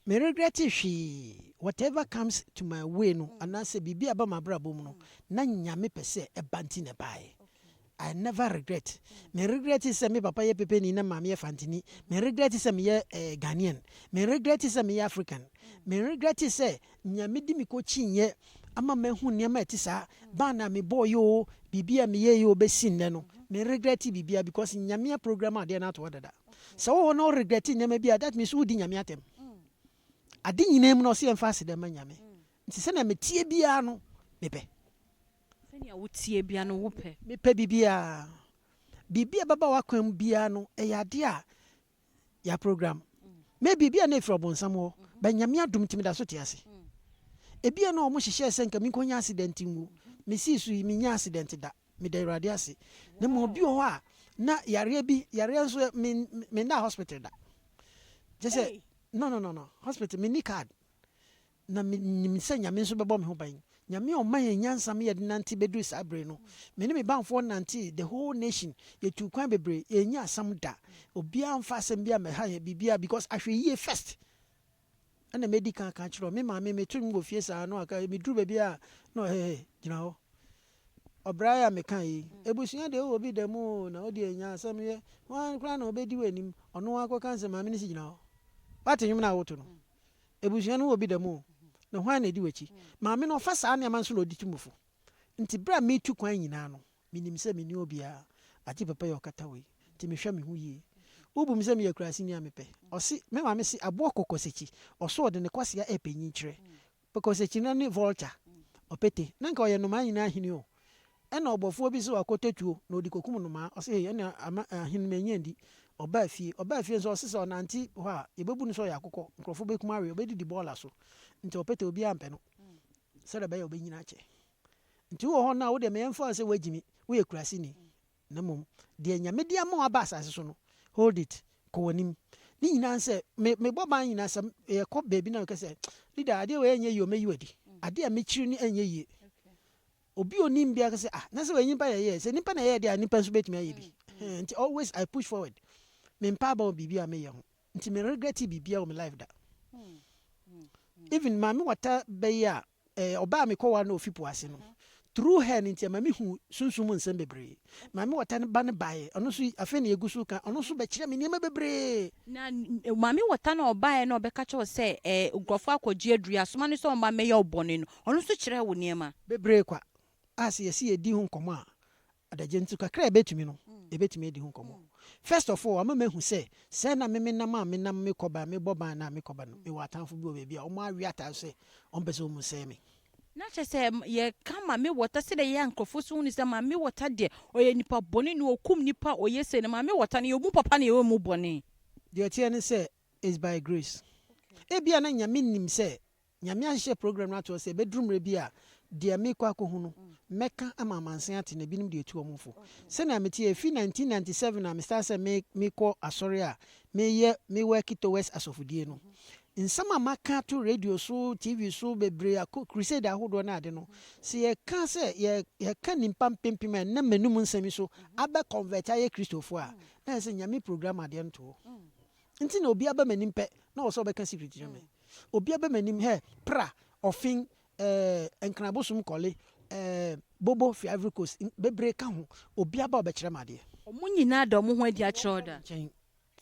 Me regret hwee, whatever comes to my way no, anaasɛ biribi a ɛba m'abrabɔ mu no, na Nyame pɛ sɛ ɛba nti na ɛbaeɛ. I never regret. Me regret sɛ me papa yɛ pepeni na maame yɛ fantini. Me regret sɛ meyɛ eh, Ghanaian. Me regret sɛ meyɛ African. Me regret sɛ Nyame de me kɔ kyinyɛ ama mahu nneɛma a ɛte saa. Ban a mebɔɔ yɛ o, biribi a meyɛ yɛ o bɛsi nnɛ no. Me regret biribiara because Nyame aprogram adeɛ no ato hɔ dada. Sɛ wowɔ hɔ na wo regret nneɛma bi a, that means wodi Nyame atɛm. Ade nyinaa mu no ɔse yɛmfa aseda mma Nyame. Nti sɛnea meteɛ biara no mepɛ. Sɛnea woteɛ biara no wopɛ. Mepɛ biribiara. Biribi a ɛbɛba w'akwan mu biara no, ɛyɛ adeɛ a yɛaprogram. Maybe ebi a na ɛfiri ɔbonsam hɔ, but Nyame adom nti meda so te ase. Ebi a na wɔn hyehyɛɛ sɛ nka menkɔnya accident nwu. Mesii so yi, mennya accident da. Meda Awurade ase. Na mmom obi wɔ hɔ a, na yareɛ bi, yareɛ nso me, mennaa hospital da. Kyerɛ sɛ, no, no, no, no, hospital, menni card. Na menim sɛ Nyame nso bɛbɔ me ho ban. Nyame a ɔma yɛn nyansa ma yɛde nante bɛduru saa bere no, me ne me bamfoɔ nantee the whole nation, yɛtuu kwan bebree, yɛannya asɛm da. Obiara amfa asɛm biara ammɛha yɛn, biribiara, because ahwɛyie first. Ɛna mɛdi kan aka akyerɛ wo, me maame meto nnwom wɔ fie saa na waka, meduru baabi a na ɔhɛ hɛ, gyina hɔ. Ɔbra yi a meka yi, abusua deɛ wowɔ bi da mu o, na wodeɛ nya asɛm yɛ, hwan koraa na ɔbɛdi w'anim, ɔno ara kɔka nsɛm, maame no si gyina hɔ. Woate nnwom no a woto no? Abusua no wɔ bi da mu o, na hwan na edi w'akyi? Maame no, ɔfa saa nneɛma no so na ɔde tu mo fo. Nti berɛ a meretu kwan nyinaa no, menim sɛ menni obiara, agye papa yi a ɔkata wei. Nti mehwɛ me ho yie. Wobu me sɛ meyɛ akuraaseni a mepɛ. Ɔse, me maame se, aboɔ kɔ kɔsakyi. Ɔso ɔde ne kwasea repɛ nyinkyerɛ. Kɔsakyi no ne vulture, ɔpete. Na nka ɔyɛ nnomaa nyinaa hene o. Ɛna ɔbɔfoɔ bi se wakɔtɔ tuo na ɔde kɔkum nnomaa. Ɔse ei ɛne ama ahene mannya andi. Ɔbaa fie. Ɔbaa fie nso ɔse sɛ ɔnante hɔ a yɛbɛbu no sɛ ɔyɛ akokɔ. Nkurɔfoɔ bɛkum awe, ɔbɛdidi bɔɔla so. Nti ɔpɛtɛ obiara mpɛ no sɛdeɛ ɛbɛyɛ a ɔbɛnyini akyɛ. Nti wowɔ hɔ no a wodeɛ ma yɛmfa wo sɛ woagyimi, woyɛ kuraseni. Na mmom deɛ Nyame de ama wo aba asase so no, hold it, kɔ w'anim. Ne nyinaa ne sɛ, me, mebɔ ban nyinaa sɛ yɛkɔ baabi na meka sɛ, leader adeɛ wei ɛnyɛ yie o, mɛyi wo adi. Adeɛ a mekyiri no ɛnyɛ yie. Obi a onim biara ka sɛ, ah, na sɛ wei nyimpa na ɛyɛɛ, sɛ nyimpa na ɛyɛɛ deɛ a, nyimpa nso bɛtumi ayɛ bi. Nti always I push forward. Mempɛ aba wɔ biribi a meyɛ ho. Nti me regret biribiara wɔ me life da. Even Maame Wata bɛyɛ a, eh, ɔbaa a mekɔware no ofi po ase no, through her no nti ɛma mehu sunsum mu nsɛm bebree. Maame Wata no ba no baeɛ, ɔno nso afei na yɛgu so reka, ɔno nso bɛkyerɛ me nneɛma bebree. Na Maame Wɔta no a ɔbaeɛ na ɔbɛka kyerɛ wo sɛ eh, nkurɔfoɔ akɔgye aduru yi, asoma no sɛ ɔmma mmɛyɛ wo bɔne no, ɔno nso kyerɛɛ wo nneɛma. Bebree kwa a sɛ yɛse yɛdi ho nkɔmmɔ a, adagye nti kakra a yɛbɛtumi no, yɛbɛtumi adi ho nkɔmmɔ. First of all, wama mahu sɛ, sɛɛ na me menam a menam mekɔ ba, mebɔ ban no a mekɔ ba no, mewɔ atamfo bi wɔ baabi a wɔawe ataa so sɛ wɔmpɛ sɛ wɔsɛe me. Na kyerɛ sɛ yɛka Maame Wɔta sɛdeɛ ɛyɛ a nkurɔfoɔ nso hu no sɛ Maame Wɔta deɛ ɔyɛ nipa bɔne ni, ɔkum nipa, ɔyɛ sei no, Maame Wɔta no yɛwɔ mu papa na yɛwɔ mu bɔne. Deɛ ɛteɛ ne sɛ it's by grace. Ebia na Nyame nim sɛ Nyame ahyehyɛ program no ato hɔ sɛ ɛbɛduru mmerɛ bi a deɛ merekɔ akɔhu no mɛka ama amansan ate na ebinom de atu wɔn fo. Sɛnea mete yi, ɛfiri 1997 a me start sɛ me mekɔ asɔre a meyɛ me work towards asɔfodie no, Nsɛm a maka ato radio so, TV so bebree, ako, crusade ahodoɔ ne ade no, sɛ yɛka sɛ yɛ, yɛka nnipa mpempem a ɛnam m'anum nsɛm yi so abɛ convert ayɛ Kristofoɔ a, na ayɛ sɛ Nyame program adeɛ no to hɔ. Nti na obi aba m'anim pɛ na ɔwɔ sɛ ɔbɛka secret kyerɛ me. Obi aba m'anim, hɛ, pra, ɔfen, eh, Nkrabosom kɔle, eh, Bobo fi Ivory Coast, bebree ka ho. Obi aba a ɔbɛkyerɛ me adeɛ. Wɔn nyinaa da wɔn ho adi akyerɛ wo da? Nkyɛn.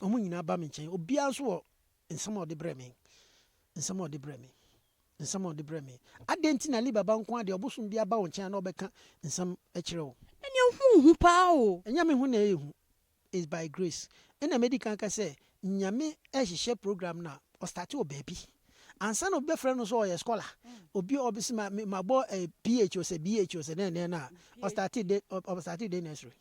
Wɔn nyinaa ba me nkyɛn. Obiara nso wɔ Nsɛm a ɔde brɛɛ me, nsɛm a ɔde brɛɛ me, nsɛm a ɔde brɛɛ me. Adɛn nti na Ali Baba nko ara deɛ ɔbosom bi aba wo nkyɛn a na ɔbɛka nsɛm kyerɛ wo? Ɛnneɛ wo ho hu paa o. Ɛnyɛ me ho na ɛyɛ hu, it's by grace. Ɛna madi kan aka sɛ Nyame rehyehyɛ program no a, ɔstarte wɔ baabi. Ansa na obi bɛfrɛ no sɛ ɔyɛ scholar, obi a ɔbɛsi ma mabɔ PH o sɛ BH o sɛ dɛn dɛn no a, ɔstarte day, ɔstarte day nursery.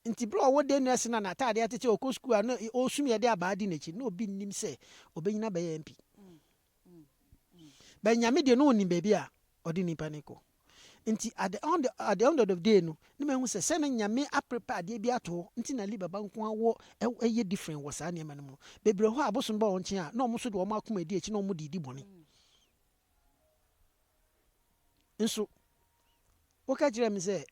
Nti berɛ a ɔwɔ day nurse no a n'ataadeɛ atete ɔkɔ sukuu a na ɔresum yɛde abaa di n'akyi na obi nnim sɛ ɔbɛnyina bɛyɛ MP. But Nyame deɛ na ɔnim baabi a ɔde nipa no kɔ. Nti at the end of the day no, ne mahu sɛ sɛ na Nyame aprepare adeɛ bi ato hɔ nti na Alibaba nko ara wɔ ɛyɛ different wɔ saa nneɛma no mu. Bebree hɔ a abosom ba wɔn nkyɛn a na wɔn nso de wɔn akoma adi akyi na wɔn de di bɔne. Nso woka kyerɛ me sɛ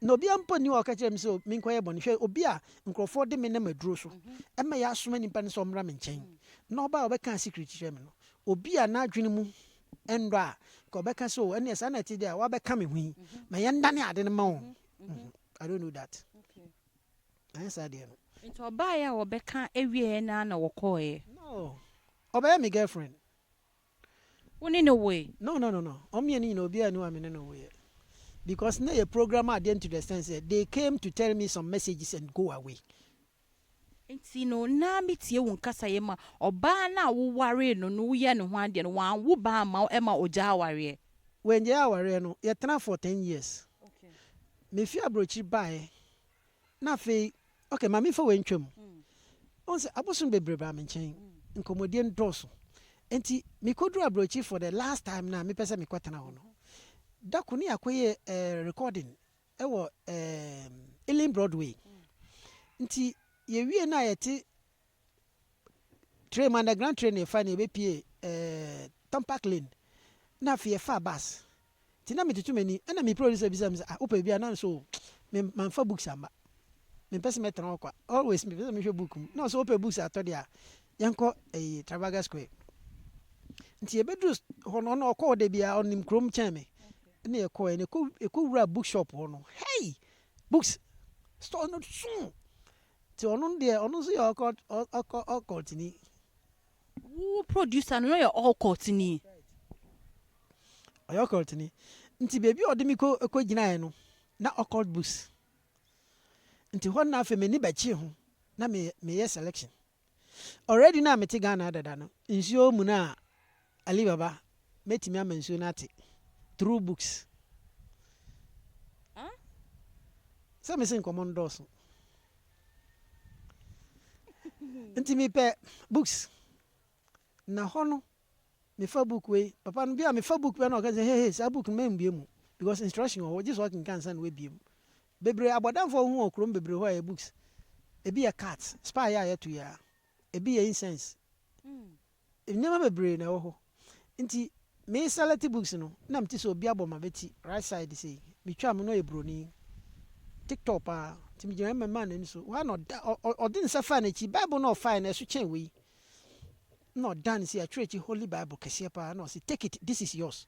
na obiara mpo nni hɔ a ɔka kyerɛ me sɛ menkɔyɛ bɔne. Hwɛ obi a nkurɔfoɔ de me nam aduro so ɛma yɛasoma nipa no sɛ ɔmmra me nkyɛn na ɔba a ɔbɛka secret kyerɛ me no, obi a n'adwene mu ɛndɔ a ka ɔbɛka sɛ o ɛneɛ saa na ɛte deɛ a wabɛka me ho yi ma yɛndane ade no ma wo. I don't know that. Ɛnyɛ saa deɛ no. Nti ɔbaeɛ a wɔbɛka awieɛ no na wɔkɔɔeɛ? No, ɔbɛyɛ me girlfriend. Wo ne no woe? No. Ɔmo mmienu nyinaa, obiara ni wa me ne no woyɛ. Because na yɛ program adeɛ to the extent sɛ they came to tell me some messages and go away. Nti no na metie wo nkasayɛ mu a, ɔbaa no a wowaree no no, woyɛ ne ho adeɛ no, wanwo ba ama wo ɛma ɔgya awareɛ? Wɛngye awareɛ no, yɛtena for 10 years. Mefi aburokyiri baeɛ na afei, okay, maame fa wei ntwam. Ɔn sɛ abosom bebree baa me nkyɛn, nkɔmmɔdie no dɔɔso. Nti mekɔduru aburokyiri for the last time na mepɛ sɛ mekɔtena hɔ no, da ko ne yɛakɔyɛ recording ɛwɔ Ealing Broadway. Nti yɛwie no a yɛte train mu, underground train na yɛfa ne yɛbɛpie Turnpike Lane na afei yɛfa bus. Nti na metutu m'ani ɛna me producer bisa me sɛ, "Ah, wopɛ bi a?" Na so me mamfa books amma, mempɛ sɛ mɛtena hɔ kwa, always mepɛ sɛ mehwɛ book mu. Na ɔsɛ wopɛ books atɔ deɛ a, yɛnkɔ ɛyi Trafalgar Square. Nti yɛbɛduru hɔ no, ɔno ɔkɔɔ da biara, ɔnim kurom kyɛn me. Ɛna yɛkɔɔ ɛna ɛkɔ wura bookshop hɔ no, hey, books store no so. Nti ɔno deɛ, ɔno nso yɛ occultni. Wo producer no na ɔyɛ occultni? Ɔyɛ occultni. Nti beebi a ɔde mi kɔ gyinaeɛ no na occult books. Nti hɔ na afei m'ani bɛkye ho na me meyɛ selection. Already na mete Ghana dada no, nsuo mu no a Alibaba mɛtumi ama nsuo no ate through books. Sɛ mese nkɔmmɔ no dɔɔso nti mepɛ books na hɔ no mefa book wei, papa no bi a mefa book bi a na ɔka sɛ, "Hey, hey, saa book no mɛmbue mu because instruction wɔ hɔ, gye sɛ ɔkenka nsa na wabue mu." Bebree abɔdamfoɔ ho wɔ kurom bebree hɔ a yɛ books. Ebi yɛ cards, spy a yɛto yi a, ebi yɛ incense, nneɛma bebree na ɛwɔ hɔ. Nti me select books no na mete sɛ obi abɔ ma bɛti right side sei, metwa mu na ɔyɛ buroni tiktok paa. Nti megyina mɛma n'ani so hɔ a na ɔda ɔde nsa fa n'akyi, Bible na ɔfae no ɛso kyɛn wei na ɔda ne si atwerɛ akyi Holy Bible kɛseɛ paa na ɔse, "Take it, this is yours."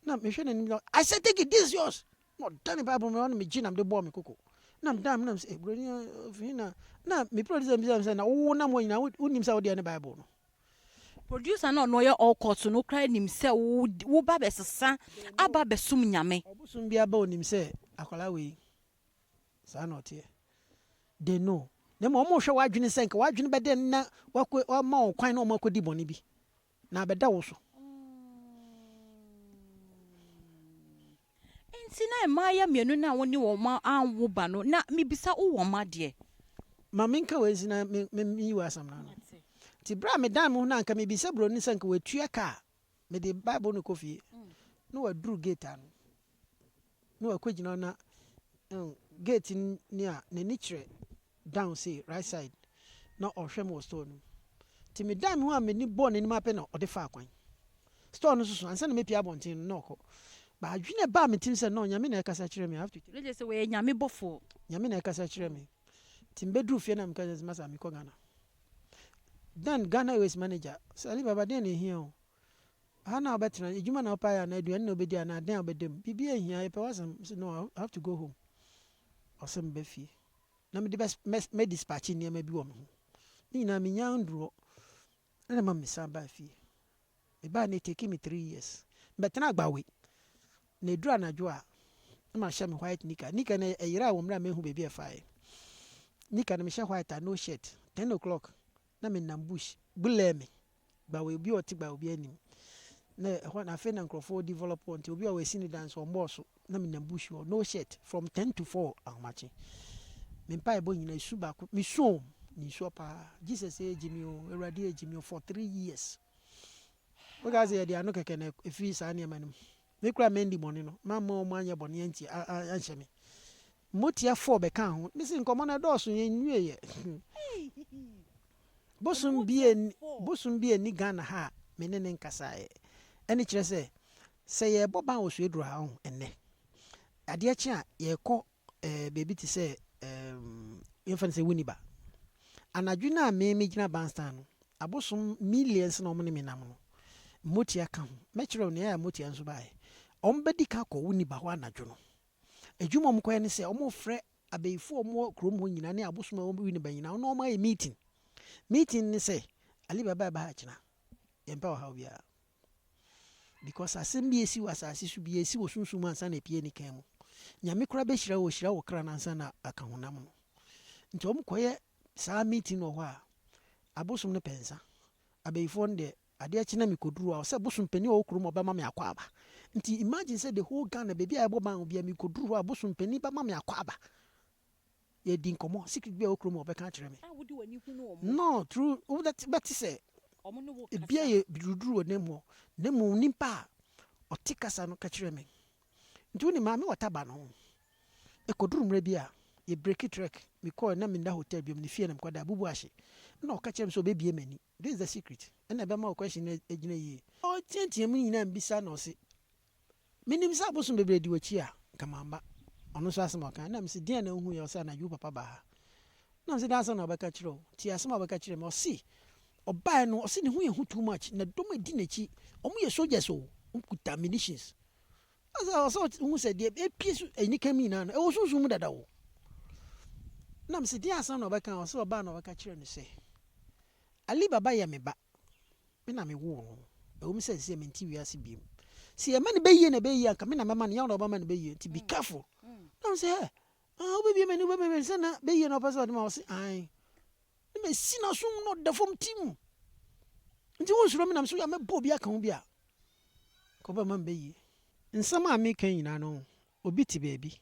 Na mehwɛ n'anim na I said, "Take it, this is yours." Na ɔda ne Bible mu na megye na mede bɔɔ me koko na meda me nam sɛ, "Buroni ofin." Na me producer bisa me sɛ, "Na wo nam hɔ nyinaa wonim sɛ wodeɛ ne Bible no?" Producer no, ɔno ɔyɛ occult no koraa nim sɛ wo ba bɛsesa aba bɛsom Nyame? Ɔbosom bi aba, onim sɛ akwadaa wei saa na ɔteɛ. They know. Na mmom ɔmo hwɛ w'adwene sɛ nka w'adwene bɛdɛ na wakɔ wama wo kwan na ɔmo akɔdi bɔne bi na abɛda wo so. Nti na mmaayɛ mmienu no a wo ne wɔn anwo ba no, na mebisa, wowɔ mma deɛ? Ma menka wei nsi na meyi wɔ asɛm no ano. Nti berɛ a medan me ho no, anka mebisa buroni sɛ nka watua ka a mede Bible no kɔ fie na waduru gate ano na wakɔgyina hɔ na gate ni a n'ani kyerɛ down sei right side na ɔhwɛ me wɔ store no mu. Nti medan me ho a m'ani bɔɔ n'anim apɛ na ɔde faa kwan store no soso ansa na mepie abɔnten no na ɔkɔ. Ba adwene baa me tirim sɛ no, Nyame na ɛkasa kyerɛ me, I have to take Lagye sɛ wɔyɛ Nyame bɔfoɔ. Nyame na ɛkasa kyerɛ me. Nti mbɛduru fie na meka sɛ, "Masa, mekɔ Ghana." Then Ghana Airways manager sɛ, "Ali Baba, deɛn na ɛhia o ha na wobɛtena? Adwuma na wopɛ ayɛ anaa aduane na wobɛdi anaa dɛn a wobɛda mu? Biribi ahia, yɛpɛ w'asɛm." Sɛ no, I have to go home. Ɔsɛ meba fie na mede mɛ dispatch nneɛma bi wɔ me ho ne nyinaa menya nduru hɔ ɛna ma mesan baa fie. Mebaa no, take me 3 years mbɛtena Agbawe na ɛduru anadwo a na mahyɛ me white nika nika no ɛyera wɔ mmerɛ a mehu baabi a ɛfaeɛ. Nika no mehyɛ white a no shirt, 10 o'clock na menam bush bulɛɛ me Gbawe. Obi a ɔte Gbawe obi anim na ɛhɔ na afei na nkurɔfoɔ develop hɔ. Nti obi a wɔasi ne dan so ɔmmɔɔ so na menam bush hɔ no shirt from 10 to 4 ahomakye. Me mpaebɔ nyinaa esu baako, mesu o, nisuo paa. Jesus egye me o, Awurade egye me o for 3 years. Woka sɛ yɛde ano kɛkɛ na ɛfiri saa nneɛma no mu. Me kora mendi bɔne no, mamma ɔmo anyɛ bɔne anti anhyɛ me. Mmotia four bɛka ho. Mesi nkɔmmɔ no ɛdɔɔso, yɛnwie yɛ. Bosom bi ani Ghana ha a me ne ne nkasaeɛ. Ɛne kyerɛ sɛ yɛrebɔ ban wɔ Sueduro ha ho ɛnnɛ. Adeɛ kye a yɛrekɔ baabi te sɛ yɛmfa no sɛ Winneba. Anadwo no a me megyina bandstand no, abosom millions na ɔmo ne me nam no. Mmotia ka ho. Mɛkyerɛ wo nea ɛyɛ a mmotia nso baeɛ. Ɔmo bɛdi ka kɔ Winneba hɔ anadwo no. Adwuma a ɔmo kɔyɛ ne sɛ ɔmo frɛ abayifoɔ a ɔmo wɔ kurom hɔ nyinaa ne abosom a ɛwɔ Winneba nyinaa na ɔmo ayɛ meeting. Meeting ne sɛ Ali Baba ɛba ha kyena. Yɛmpɛ ɔhaw biara. Because asɛm bi esi wɔ asase so bi esi wɔ sunsum mu ansa na epie ne kan mu. Nyame koraa bɛhyira wo, ɔhyira wo kra no ansa na aka honam no. Nti ɔmo kɔyɛ saa meeting wɔ hɔ a, abosom no pɛ nsa. Abayifoɔ no deɛ, adeɛ kye na mekɔduru hɔ a, sɛ bosom panin a ɔwɔ kurom a ɔbɛma me akɔ aba. Nti imagine sɛ the whole Ghana baabi a yɛbɔ ban wɔ biara, mekɔduru hɔ a, bosom panin bɛma me akɔ aba. Yɛdi nkɔmmɔ, secret bi a ɛwɔ kurom a ɔbɛka akyerɛ me. A wode w'ani hunu ɔmo? No, true, wobɛte sɛ ɔmo ne wo kasa. Ebia yɛ duruduru wɔ nam hɔ. Na mmom nipa a ɔte kasa no ka kyerɛ me. Nti wonim maame wɔ taba no ho. Ɛkɔduru mmerɛ bi a yɛ break trek, mekɔɔ na menda hotel biom, ne fie na mekɔda abubu ahye. Na ɔka kyerɛ me sɛ ɔbɛbie m'ani. This is the secret. Ɛna ɛbɛma wo question no agyina yie. Ɔteatea mu nyinaa mbisa na ɔse menim sɛ abosom bebree di w'akyi a nka mamba. Ɔno nso asɛm a ɔka na mese deɛn na wohu yɛ? Ɔsɛ anadwo wo papa baa ha. Na mese dan asɛm na ɔbɛka kyerɛ wo. Tie asɛm a ɔbɛka kyerɛ me. Ɔse ɔbaeɛ no, ɔse ne ho yɛ hu too much na dɔm adi n'akyi. Ɔmo yɛ soldiers o. Ɔmo kuta munitions. Ɔsɛ ɔhu sɛ deɛ epie so anika mu nyinaa no ɛwɔ sunsun mu dada o. Na mese deɛn asɛm na ɔbɛka? Ɔsɛ ɔbaa na ɔbɛka kyerɛ no sɛ Ali Baba yɛ me ba. Me na mewoo no. Ɛwɔ mu sɛ sɛ mente wiase biom. Sɛ yɛma no bɛyie na ɛbɛyie anka me na mɛma no, yɛn na ɔbɛma no bɛyie. Nti be careful. Na mese hɛ, ah, wobɛbie m'ani, wobɛbie m'ani sɛ na bɛyie na ɔpɛ sɛ ɔde ma. Ɔse ae. Na masi n'asom na ɔda fam tim. Nti wonsuro me nam so yɛ mɛbɔ obi aka ho bi a kɔbɛma me bɛyie. Nsɛm a meka nyinaa no, obi te baabi.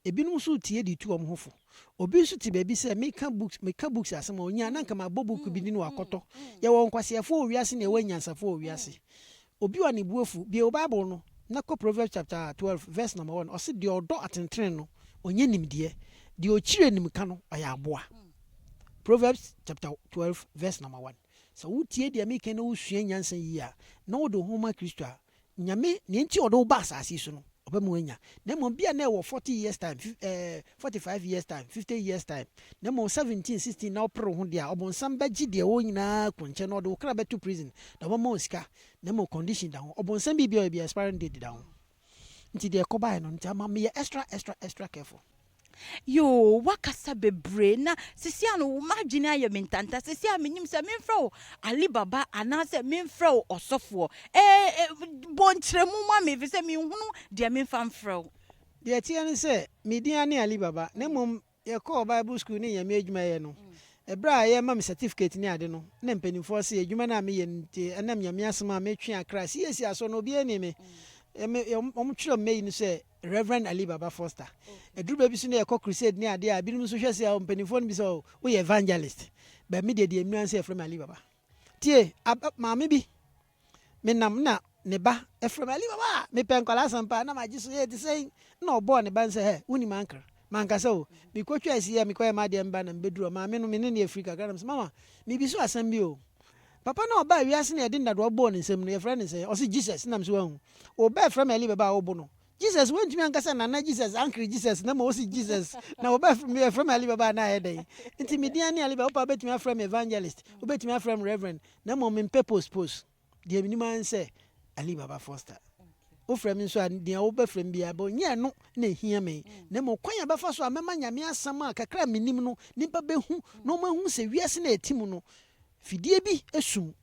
Ebinom nso tie de tu wɔn ho fo. Obi nso te baabi sɛ meka books asɛm a onya na nka mabɔ book bi ni na wakɔtɔ. Yɛwɔ nkwasiafoɔ wɔ wiase na yɛwɔ anyansafoɔ wɔ wiase. Obi wɔ ne bu afu, bie wo Bible no na kɔ Proverbs chapter 12 verse number 1. Ɔse deɛ ɔdɔ atentene no, ɔnyɛ nimdeɛ. Deɛ ɔkyiri animka no, ɔyɛ aboa. Proverbs chapter 12 verse number 1. Sɛ wotie deɛ meka na wosua nyansa yie a, na wode wo ho ma Kristo a, Nyame nea nti a ɔde wo ba asase yi so no, ɔbɛma woanya. Na mmom bia na ɛwɔ 40 years time, 45 years time, 50 years time. Na mmom 17, 16 na wopere wo ho deɛ a, ɔbonsam bɛgye deɛ ɛwɔ nyinaa kɔ nkyɛn na ɔde wo kra bɛto prison na ɔbɛma wo sika. Na mmom condition da ho. Ɔbonsam biribi a ɔyɛ bi expiring date da ho. Nti deɛ ɛkɔbaeɛ no, nti ama meyɛ extra extra extra careful. Yoo, wakasa bebree na sisi ano m'adwene ayɛ me ntanta. Sisi a menim sɛ memfrɛ wo Ali Baba anaasɛ memfrɛ wo ɔsɔfoɔ. Bɔ nkyerɛmu ma me, ɛfiri sɛ menhunu deɛ memfa mfrɛ wo. Deɛ ɛteɛ ne sɛ me din ne Ali Baba, na mmom yɛkɔɔ Bible school ne Nyame adwumayɛ no, ɛberɛ a yɛma me certificate ne ade no, na mpanimfoɔ se adwuma no a meyɛ no nti, ɛnam Nyame asɛm a metwe akra siesie asɔ no, obiara ni me. Ɔmo twerɛ mmayi no sɛ Reverend Ali Baba Foster. Ɛduru baabi so ne yɛkɔ crusade ne adeɛ a, binom nso hwɛ sɛ mpanimfoɔ no bi sɛ woyɛ evangelist. But me deɛ nnua sɛ yɛfrɛ me Ali Baba. Tie, maame bi menam na ne ba ɛfrɛ me Ali Baba, mepɛ nkwadaa asɛm paa na magye so yɛ te sɛn, na ɔbɔɔ ne ba no sɛ hɛ, wonim ankara mankasa o. Mekɔtwa asi a mekɔyɛ m'adeɛ mba na mebɛduru hɔ, maame no me ne ne afiri kakra na mesɛ mama mebi so asɛm bi o. Papa na ɔbaa wiase na yɛde nnadoa bɔɔ ne nsam no, yɛfrɛ ne sɛ? Ɔse Jesus. Nam so wahu ɔbaa frɛ me Ali Baba a wobo no Jesus, wontumi ankasa nana Jesus, ankere Jesus, na ma wosi Jesus na wɔbɛ yɛfrɛ me Ali Baba na ayɛ dɛn? Nti me din ne Ali Baba. Wopa wobɛtumi afrɛ me evangelist, wobɛtumi afrɛ me reverend, na mmom mempɛ post post. Deɛ menim ara sɛ Ali Baba Foster. Wofrɛ me nso a, deɛ wobɛfrɛ me biara bɛ nyɛ no na ɛhia me, na mmom kwan a bɛfa so a mɛma Nyame asɛm a kakra a menim no nipa bɛhu na ɔmahu sɛ wiase na ɛti mu no, fidie bi esum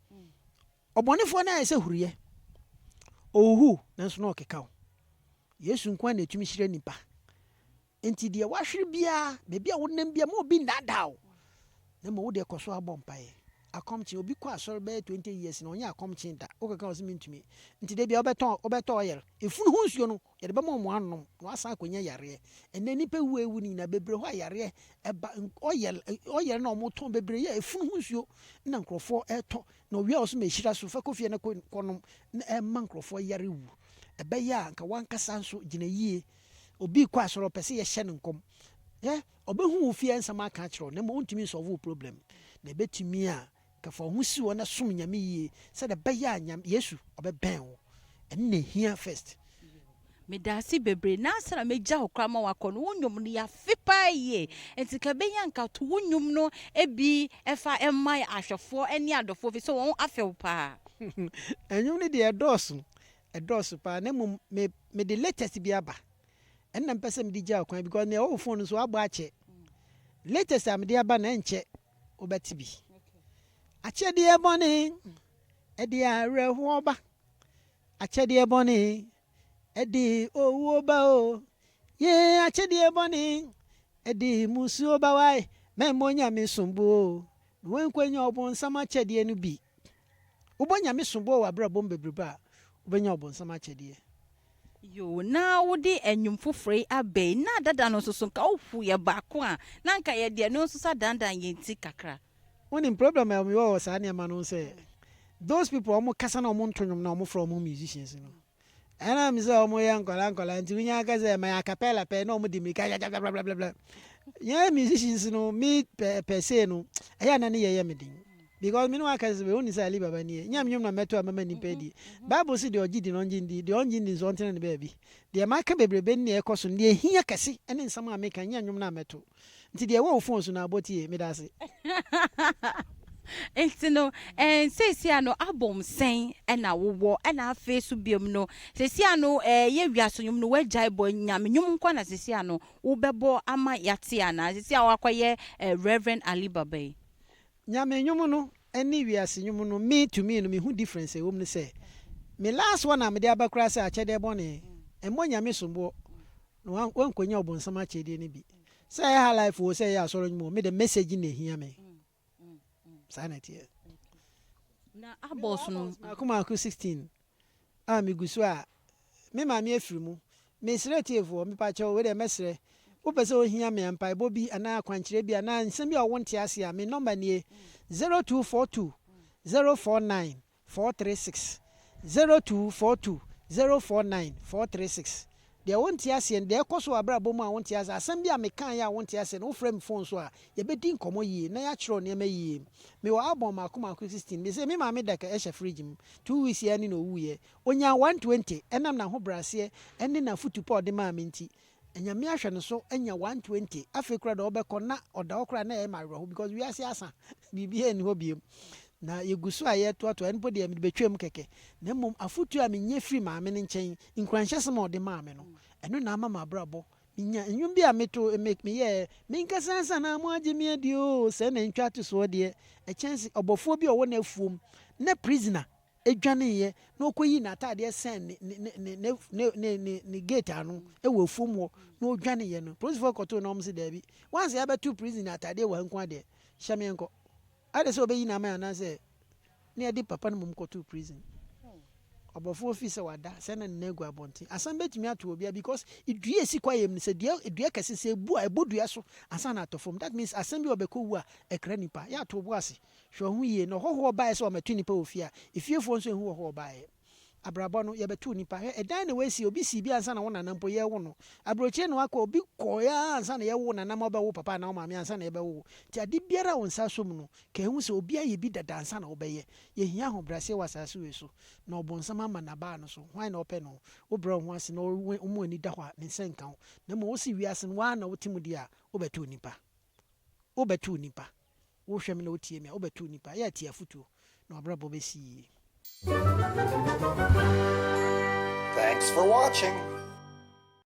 ɔbɔnefoɔ no ayɛ sɛ huruyɛ ɔhuhu, nanso na ɔkeka wo. Yesu nko a na ɛtumi hyira nipa. Nti deɛ wahwere biara, baabi a wonam biara, ma obi nnaadaa wo, na mmom wode kɔ so abɔ mpaeɛ. Akɔmkye, obi kɔ asɔre bɛyɛ 20 years na ɔnyɛ akɔmkye da. Wokeka wɔ sɛ mentumi. Nti da bia wobɛtɔ wobɛtɔ oil. Efunu ho nsuo no yɛde bɛma ɔmo anom na wasan akɔnya yareɛ. Ɛnɛ nipa wu ewu no nyinaa bebree hɔ a yareɛ ɛba oil oil na ɔmo tɔn bebree yɛ efunu ho nsuo na nkurɔfoɔ ɛtɔ na owia ɔso ma ehyira so fa kɔ fie na kɔnom na ɛma nkurɔfoɔ yare wu. Ɛbɛyɛ a nka wankasa nso gyina yie. Obi kɔ asɔre ɔpɛ sɛ yɛhyɛ no nkɔm. Yɛ ɔbɛhu wo fie nsɛm aka akyerɛ wo na mmom wontumi nsolve wo problem. Na ɛbɛtumi a kafa wo ho si hɔ na som Nyame yie sɛdeɛ ɛbɛyɛ a Nyame Yesu ɔbɛbɛn wo. Ɛno na ehia first. Meda ase bebree. Na ansa na megya wo koraa ma wakɔ no, wo nnwom no yɛafe paa yie, nti ka bɛnya nka to wo nnwom no bi ɛfa ɛma ahwɛfoɔ ne adɔfoɔ fi sɛ wɔn afe wo paa. Ɛnwom no deɛ ɛdɔɔso, ɛdɔɔso paa, na mmom me mede latest bi aba. Ɛnna mpɛ sɛ mede gya wo kwan because nea ɛwɔ wo phone no so abɔ akyɛ. Latest a mede aba na ɛnkyɛ wobɛte bi. Akyɛdeɛ bɔne ɛde awerɛhoɔ ba. Akyɛdeɛ bɔne ɛde owuo ba o. Yee, akyɛdeɛ bɔne ɛde musuo ba wae. Mɛmmɔ Nyame sombo o. Na wɔnkɔnya ɔbonsam akyɛdeɛ no bi. Wobɔ Nyame sombo wɔ abrabɔ mu bebrebe a, wobɛnya ɔbonsam akyɛdeɛ. Yo, na wode nnwom foforɔ yi aba yi, na dada no nso so nka wohu yɛ baako a na nka yɛde ɛno nso sa dandan yɛn ti kakra. Wonim problem a mewɔ wɔ saa nneɛma no sɛ those people a ɔmo kasa na ɔmo nto nnwom na ɔmo frɛ ɔmo musicians no, ɛna mi sɛ ɔmo yɛ nkɔla nkɔla nti wonya aka sɛ ma yɛ acapella pɛ na ɔmo di mirika blablabla. Yɛn musicians no, mi pɛ se no ɛyɛ ana ne yɛyɛ me den because me ne waka sɛ woni sɛ Ali Baba nie nyam nwom na mɛto a mɛma nipa di. Bible si deɛ ɔgye di no ɔngye ndi, deɛ ɔngye ndi nso ɔntena ne baabi. Deɛ maka bebrebe ne ɛkɔ so no, deɛ ehia kɛse ne nsɛm a meka nyɛ nwom na mɛto. Nti deɛ ɛwɔ wo phone so na abɔ tie. Meda ase. Nti no seesia no album sɛn ɛna wowɔ? Ɛna afei so biom no, seesia no yɛ wiase nnwom no woagyae bɔ, Nyame nnwom nkɔ na seesia no wobɛbɔ ama yɛate anaa seesia wakɔyɛ Reverend Ali Baba yi? Nyame nnwom no ne wiase nnwom no, me to me no, mehu difference a ɛwɔ mu no sɛ me last one a mede aba koraa sɛ akyɛdeɛ bɔne ɛmmɔ Nyame somboɔ na wankɔnya ɔbonsam akyɛdeɛ no bi, sɛ ɛyɛ high life o, sɛ ɛyɛ asɔre nnwom o, me de message na ɛhia me. Saa na ɛteɛ. Na abɔs no? Maako maako 16 a megu so a me maame afiri mu. Mesrɛ tiefoɔ, mepakyɛw, wei deɛ mɛsrɛ, wopɛ sɛ ohia me a mpaebɔ bi anaa akwankyerɛ bi anaa nsɛm bi a wɔwɔ nte ase a, me number nie: 0242 049 436, 0242 049 436. Deɛ wonte aseɛ no, deɛ ɛkɔ so wɔ abrabɔ mu a wonte aseɛ, asɛm bi a mekaeɛ a wonte aseɛ no, wofrɛ me phone so a yɛbɛdi nkɔmmɔ yie na yɛakyerɛw nneɛma yie. Mewɔ album maako maako 16. Mese me maame da ɛhyɛ fridge mu 2 weeks yɛ ne na ɔwuiɛ. Ɔnyaa 120 ɛnam n'ahobrɛaseɛ ɛne n'afotu pa a ɔde maa me nti Nyame ahwɛ no so anya 120. Afei koraa deɛ ɔbɛkɔ na ɔda hɔ koraa na ɛyɛ ma awerɛho because wiase asa, biribiara nni hɔ biom na yɛgu so a yɛtoatoa. Ɛno mpo deɛ mede bɛtwam kɛkɛ, na mmom afotu a menyɛ firi maame no nkyɛn, nkuranhyɛsɛm a ɔde maa me no, ɛno na ama m'abrabɔ menya nnwom bi a meto me meyɛɛ menkasa ansa na mo agye me adi o. Sɛ na ntwa to soɔ deɛ ɛkyɛn se ɔbɔfoɔ bi a ɔwɔ n'afuom na prisoner edwaneeɛ na ɔkɔyi n'ataadeɛ sɛn ne gate ano ɛwɔ afuom hɔ na ɔdwaneeɛ no, polisifoɔ kɔtoo na ɔmo se daabi, wansi abɛto prison ataadeɛ wɔ ha nko adeɛ hyɛ me nkɔ ade sɛ ɔbɛyi n'aman anaasɛ ne yɛde papa no mom kɔtoo prison. Ɔbɔfoɔ fi sɛ wada sɛ na nena agu abɔnten. Asɛm bɛtumi ato obia because dua esi kwaeɛ mu no, sɛ dua dua kɛse sɛ ebu a ɛbɔ dua so ansa na atɔ fam. That means asɛm bi a ɔbɛkɔ wu a ɛkra nipa yɛ ato bo ase. Hwɛ ho yie na ɔhɔhoɔ baeɛ sɛ ɔmɛto nipa wɔ fie a efiefoɔ nso ehu ɔhɔhoɔ baeɛ. Abrabɔ no yɛbɛto nipa. Hwɛ ɛdan na wɔasi, obi si bi ansa na wo nana mpo yɛwo no. Aburokyire na wakɔ, obi kɔɔ ansa na yɛwo nana ma ɔbɛwo papa anaa maame ansa na yɛbɛwo. Nti ade biara a wo nsa so mu no ka ehu sɛ obi ayɛ bi dada ansa na wobɛyɛ. Yɛhia ahobrɛaseɛ wɔ asase wei so na ɔbɔnsam ama n'abaa no so. Hwan na ɔpɛ no? Wobrɛ wo ho ase na wɔn ani da hɔ a ne nsa nka wo, na mmom wosi wiase no waa na wote mu deɛ a wobɛto nipa, wobɛto nipa. Wohwɛ me na wotie me a, wobɛto nipa. Yɛ atie afotuo na wabrabɔ bɛsi yie. Thanks for watching.